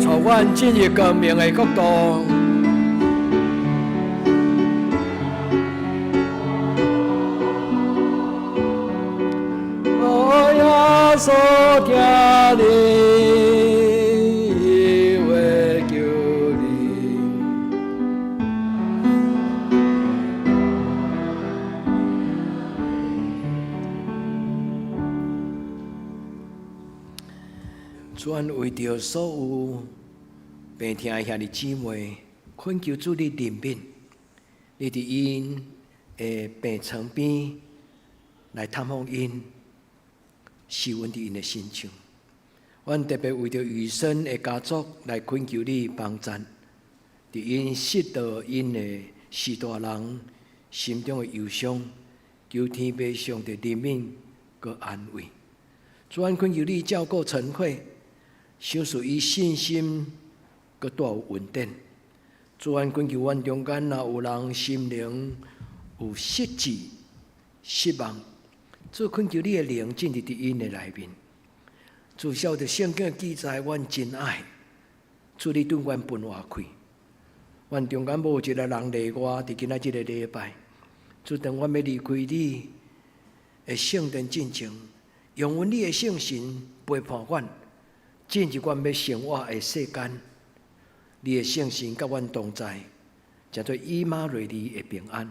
帶阮進入光明的國度。哦，耶穌疼你，伊會救你。主，阮為著所有病痛的兄弟姊妹，懇求主你憐憫，你佇𪜶的病床邊來探訪𪜶，施恩佇𪜶的身上。阮特別為著雨生的家族來懇求你幫贊，佇𪜶失落𪜶的序大人心中的憂傷，求天父上帝憐憫閣安慰。主，阮懇求你照顧陳慧，賞賜伊信心閣帶有穩定。主，阮懇求阮中間若有人心靈有失志、失望，主懇求你的靈進入佇𪜶的內面。主照著聖經的記載，阮真愛主你對阮分活氣。阮中間無一個人例外，佇今仔這个禮拜，主當阮欲離開你的聖殿進前，用阮你的聖神陪伴阮，進入阮欲生活的世間。你的聖神佮阮同在，成做以馬內利的平安。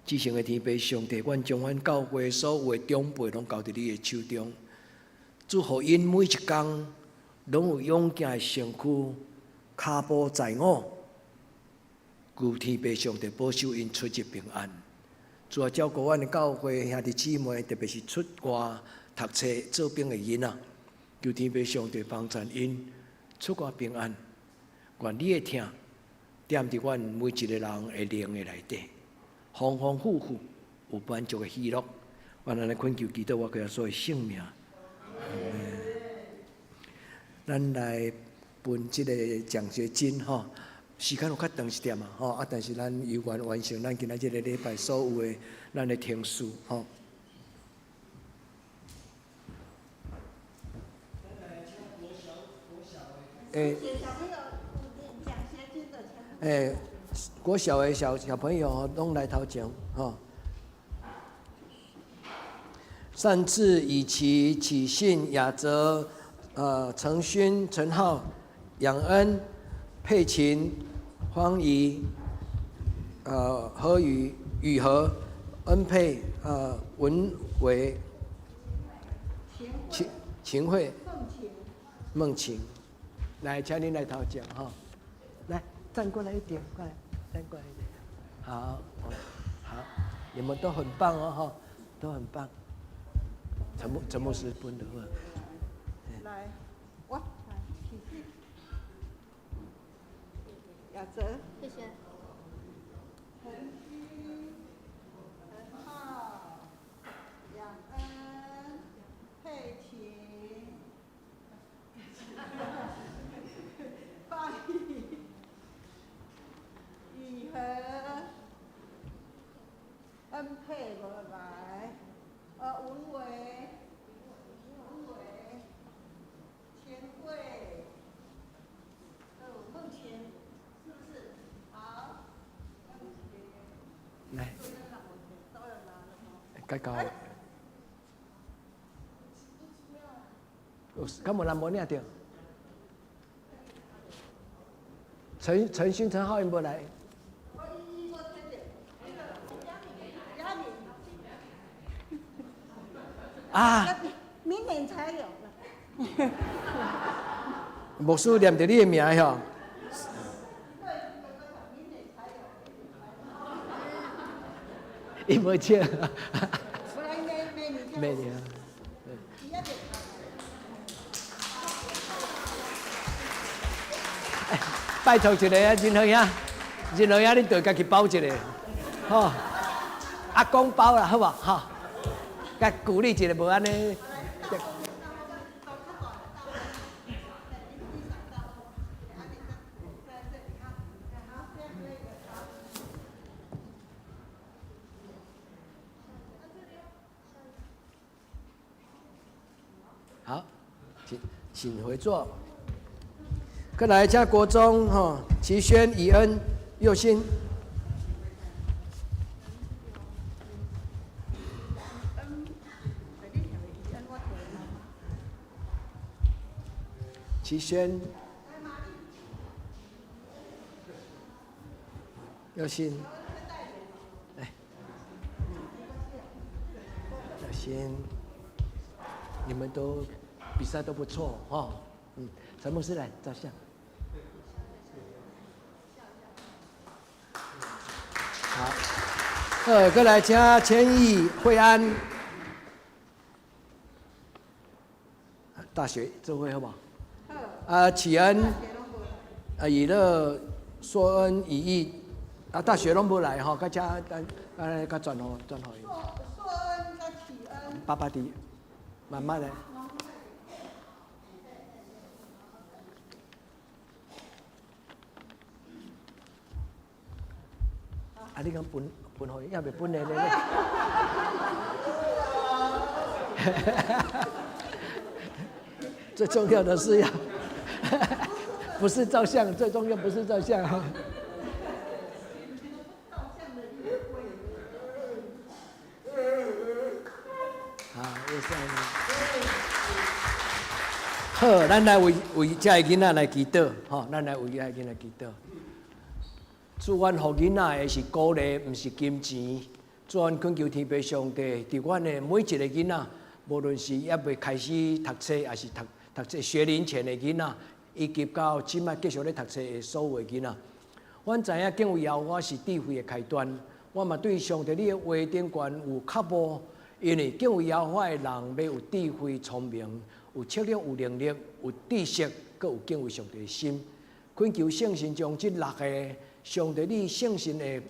至聖的天父上帝，阮將阮教會所有的長輩攏交佇你的手中，祝予𪜶每一工攏有勇健的身軀，跤步在我，求天父上帝保守𪜶出入平安。主啊，照顧阮的教會兄弟姊妹，特別是出外讀冊做兵的囡仔，求天父上帝幫贊𪜶出外平安。願你的疼踮佇阮每一個人的靈的內底，豐豐富富有滿足的喜樂。阮按呢懇求祈禱，我耶穌的聖名。咱來分這個獎學金吼，時間有較長一點啊吼，啊，但是咱猶原完成咱今仔這個禮拜所有的咱的程序吼。欸，欸，國小的小小朋友攏來頭前吼。善志、以其、啟信、雅哲、陳勳、陳浩、養恩、佩琴、方怡、何雨雨和恩佩文伟秦秦慧孟晴，來，請您來頭前哈，來站過來一點，過來站過來一點，好，好，你們都很棒哦，哈，都很棒。陳牧師分的話，來，我來，亞哲，謝謝。陳君、陳浩、楊恩、佩琴、方怡、雨和、恩佩無來，文偉、文偉、錢慧、孟晴，是不是？好，孟晴。來，該交。敢無人無領著？陳勳、陳浩，𪜶無來。啊！明年才有。牧師念著你的名吼。伊無笑。明年。拜託一個啊，任何兄，任何兄，你著家己包一個，吼，阿公包啦，好無？吼，共鼓勵一下，無按呢。好，請回座。過來，請國中吼，齊軒、以恩、佑興。齊軒、佑興，來，佑興，你們都比賽都不錯哈，嗯，陳牧師來照相。好，過來請千億惠安，大學這位好不好？啊，啟恩，啊，以樂、碩恩、以義，啊，大學攏無來吼，較遮咱咱較轉予轉予伊。碩恩佮啟恩。爸爸佇，慢慢來。啊！你講分分予伊，猶未分咧咧咧。最重要的是要，不是照相，最重要不是照相哈。好，好，咱來為這个囡仔來祈禱，吼，咱來為這个囡仔祈禱。主，阮予囡仔的是鼓勵，毋是金錢。主，阮懇求天父上帝，佇阮的每一個囡仔，無論是猶未開始讀冊，抑是讀冊學齡前的囡仔，以及到這擺繼續咧讀冊的所有的囡仔，阮知影敬畏耶和華是智慧的開端。我嘛對上帝你的話頂懸有渴慕，因為敬畏耶和華的人欲有智慧、聰明、有策略、有能力、有知識，閣有敬畏上帝的心。懇求聖神將這六個上帝你聖神的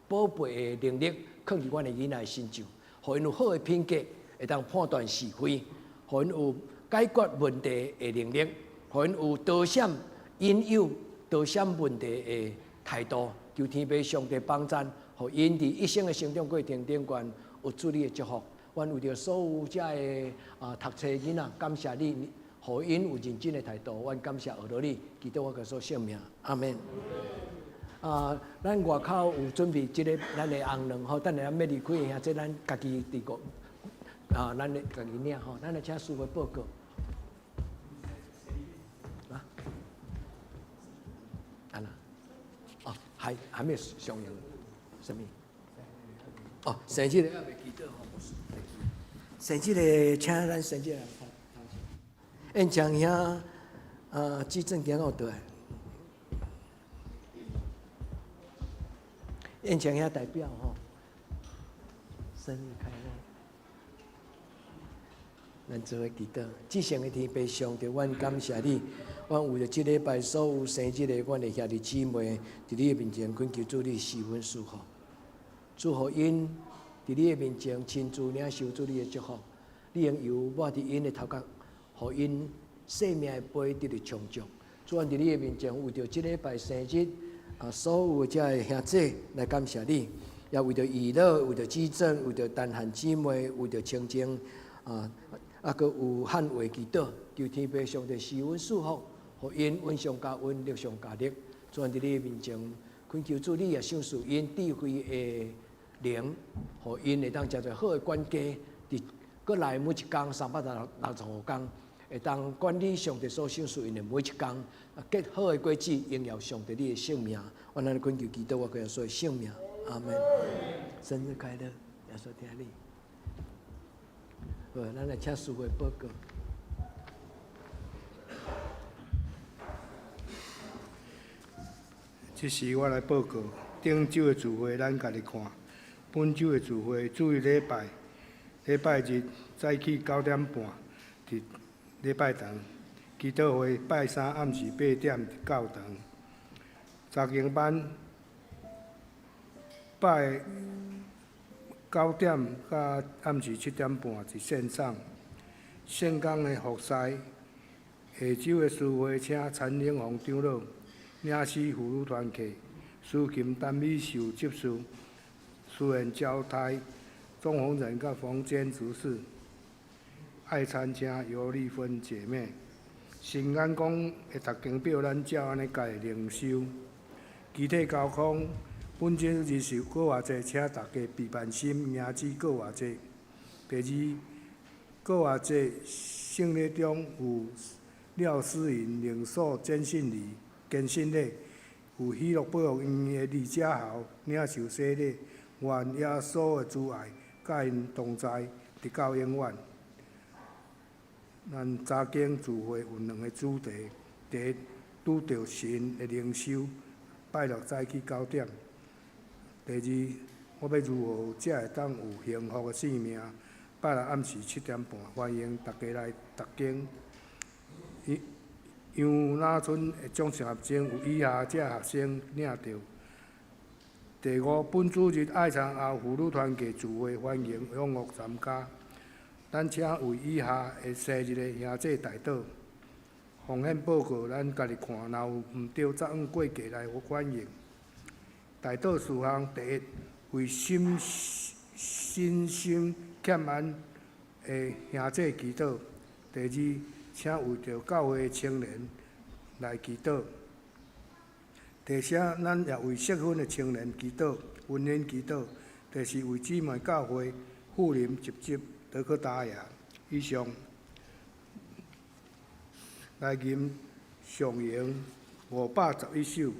寶貝的能力，囥佇阮的囡仔的身上，予𪜶有好的品格，會當判斷是非，予𪜶有解決問題的能力，予𪜶有導閃引誘、導閃問題的態度。求天父上帝幫贊，予𪜶佇一生的成長過程頂懸有主你的祝福。阮為著所有遮个啊讀冊囡仔，感謝你，予𪜶有認真的態度。阮感謝阿羅你，祈禱我耶穌聖名，阿們。啊，咱外口有準備這个咱的紅卵吼，等下咱欲離開的，這咱家己佇個啊，咱的家己領吼，咱來請師傅報告。啊？啊啦？哦，還沒有上映。啥物？哦，生日的猶未祈禱吼，生日的請咱生日的人燕強兄啊，志正今有倒來。燕強兄代表吼，生日快樂！咱做伙祈禱，至聖的天父上帝，阮感謝你，阮為著這禮拜所有生日的阮的兄弟姊妹，佇你的面前懇求主你賜恩賜福，祝福𪜶佇你的面前親自領受主你的祝福，你用油抹佇𪜶的頭殼，予𪜶生命的杯得著充足。主，阮佇你的面前為著這禮拜生日啊，所有這个兄弟來感謝你，也為著娛樂，為著志正，為著陳漢姊妹，為著清靜啊。啊，閣有漢話祈禱，求天父上帝賜恩賜福，予𪜶恩上加恩，力上加力。主，佇你的面前，懇求主你也賞賜𪜶智慧的靈，予𪜶會當誠濟好的管家，佇閣來每一工365工，會當管理上帝所賞賜𪜶的每一工，結好的果子，榮耀上帝你的聖名。我按呢懇求祈禱，我耶穌的聖名，阿門。生日快樂，耶穌疼你。好，咱來請司會報告。這時我來報告，頂週的聚會咱家己看，本週的聚會注意禮拜，禮拜日早起9點半，佇禮拜堂祈禱會，拜三暗時8點佇教堂。查經班拜9點佮暗時7點半佇線上。聖工的服侍，下晝的司會請陳英宏長老，領詩婦女團契，司琴陳美秀執事，司宴交代鍾宏仁佮馮堅執事，愛餐請尤麗芬姐妹。新眼光的讀經表，咱照按呢家己靈修，肢體交通。本週日是過活節，請大家備辦心迎接過活節。第二，過活節聖禮中有廖思穎靈數堅信禮、堅信禮，有喜樂保育院的李家豪領受洗禮，願耶穌的慈愛佮𪜶同在，直到永遠。咱查經聚會有兩个主題：第一，拄著神的靈修，拜六早起9點；第二，我欲如何才會當有幸福的生命？拜六暗時7點半，歡迎大家來讀經。楊那村的獎學金有以下這學生領著。第五，本主日愛餐後婦女團契聚會，歡迎踴躍參加。咱請為以下的生日的兄弟代禱。奉獻報告，咱家己看，若有毋對，則按過價來反映。代禱事項：第一，為新新生欠安的兄弟祈禱；第二，請為著教會的青年來祈禱。第三，咱也為適婚的青年祈禱，婚姻祈禱。第四，為姊妹教會富林集集得去打贏。以上來吟上詠511首。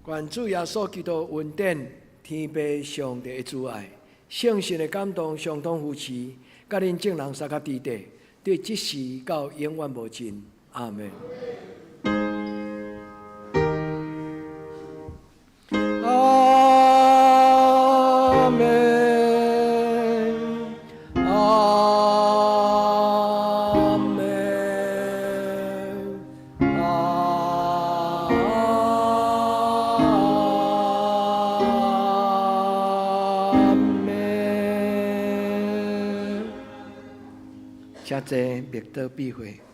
願主耶穌基督恩典、天父上帝的慈愛、聖神的感動、相通扶持，佮恁眾人相佮佇底，對這時到永遠無盡。阿門。阿門。阿請坐默禱閉會。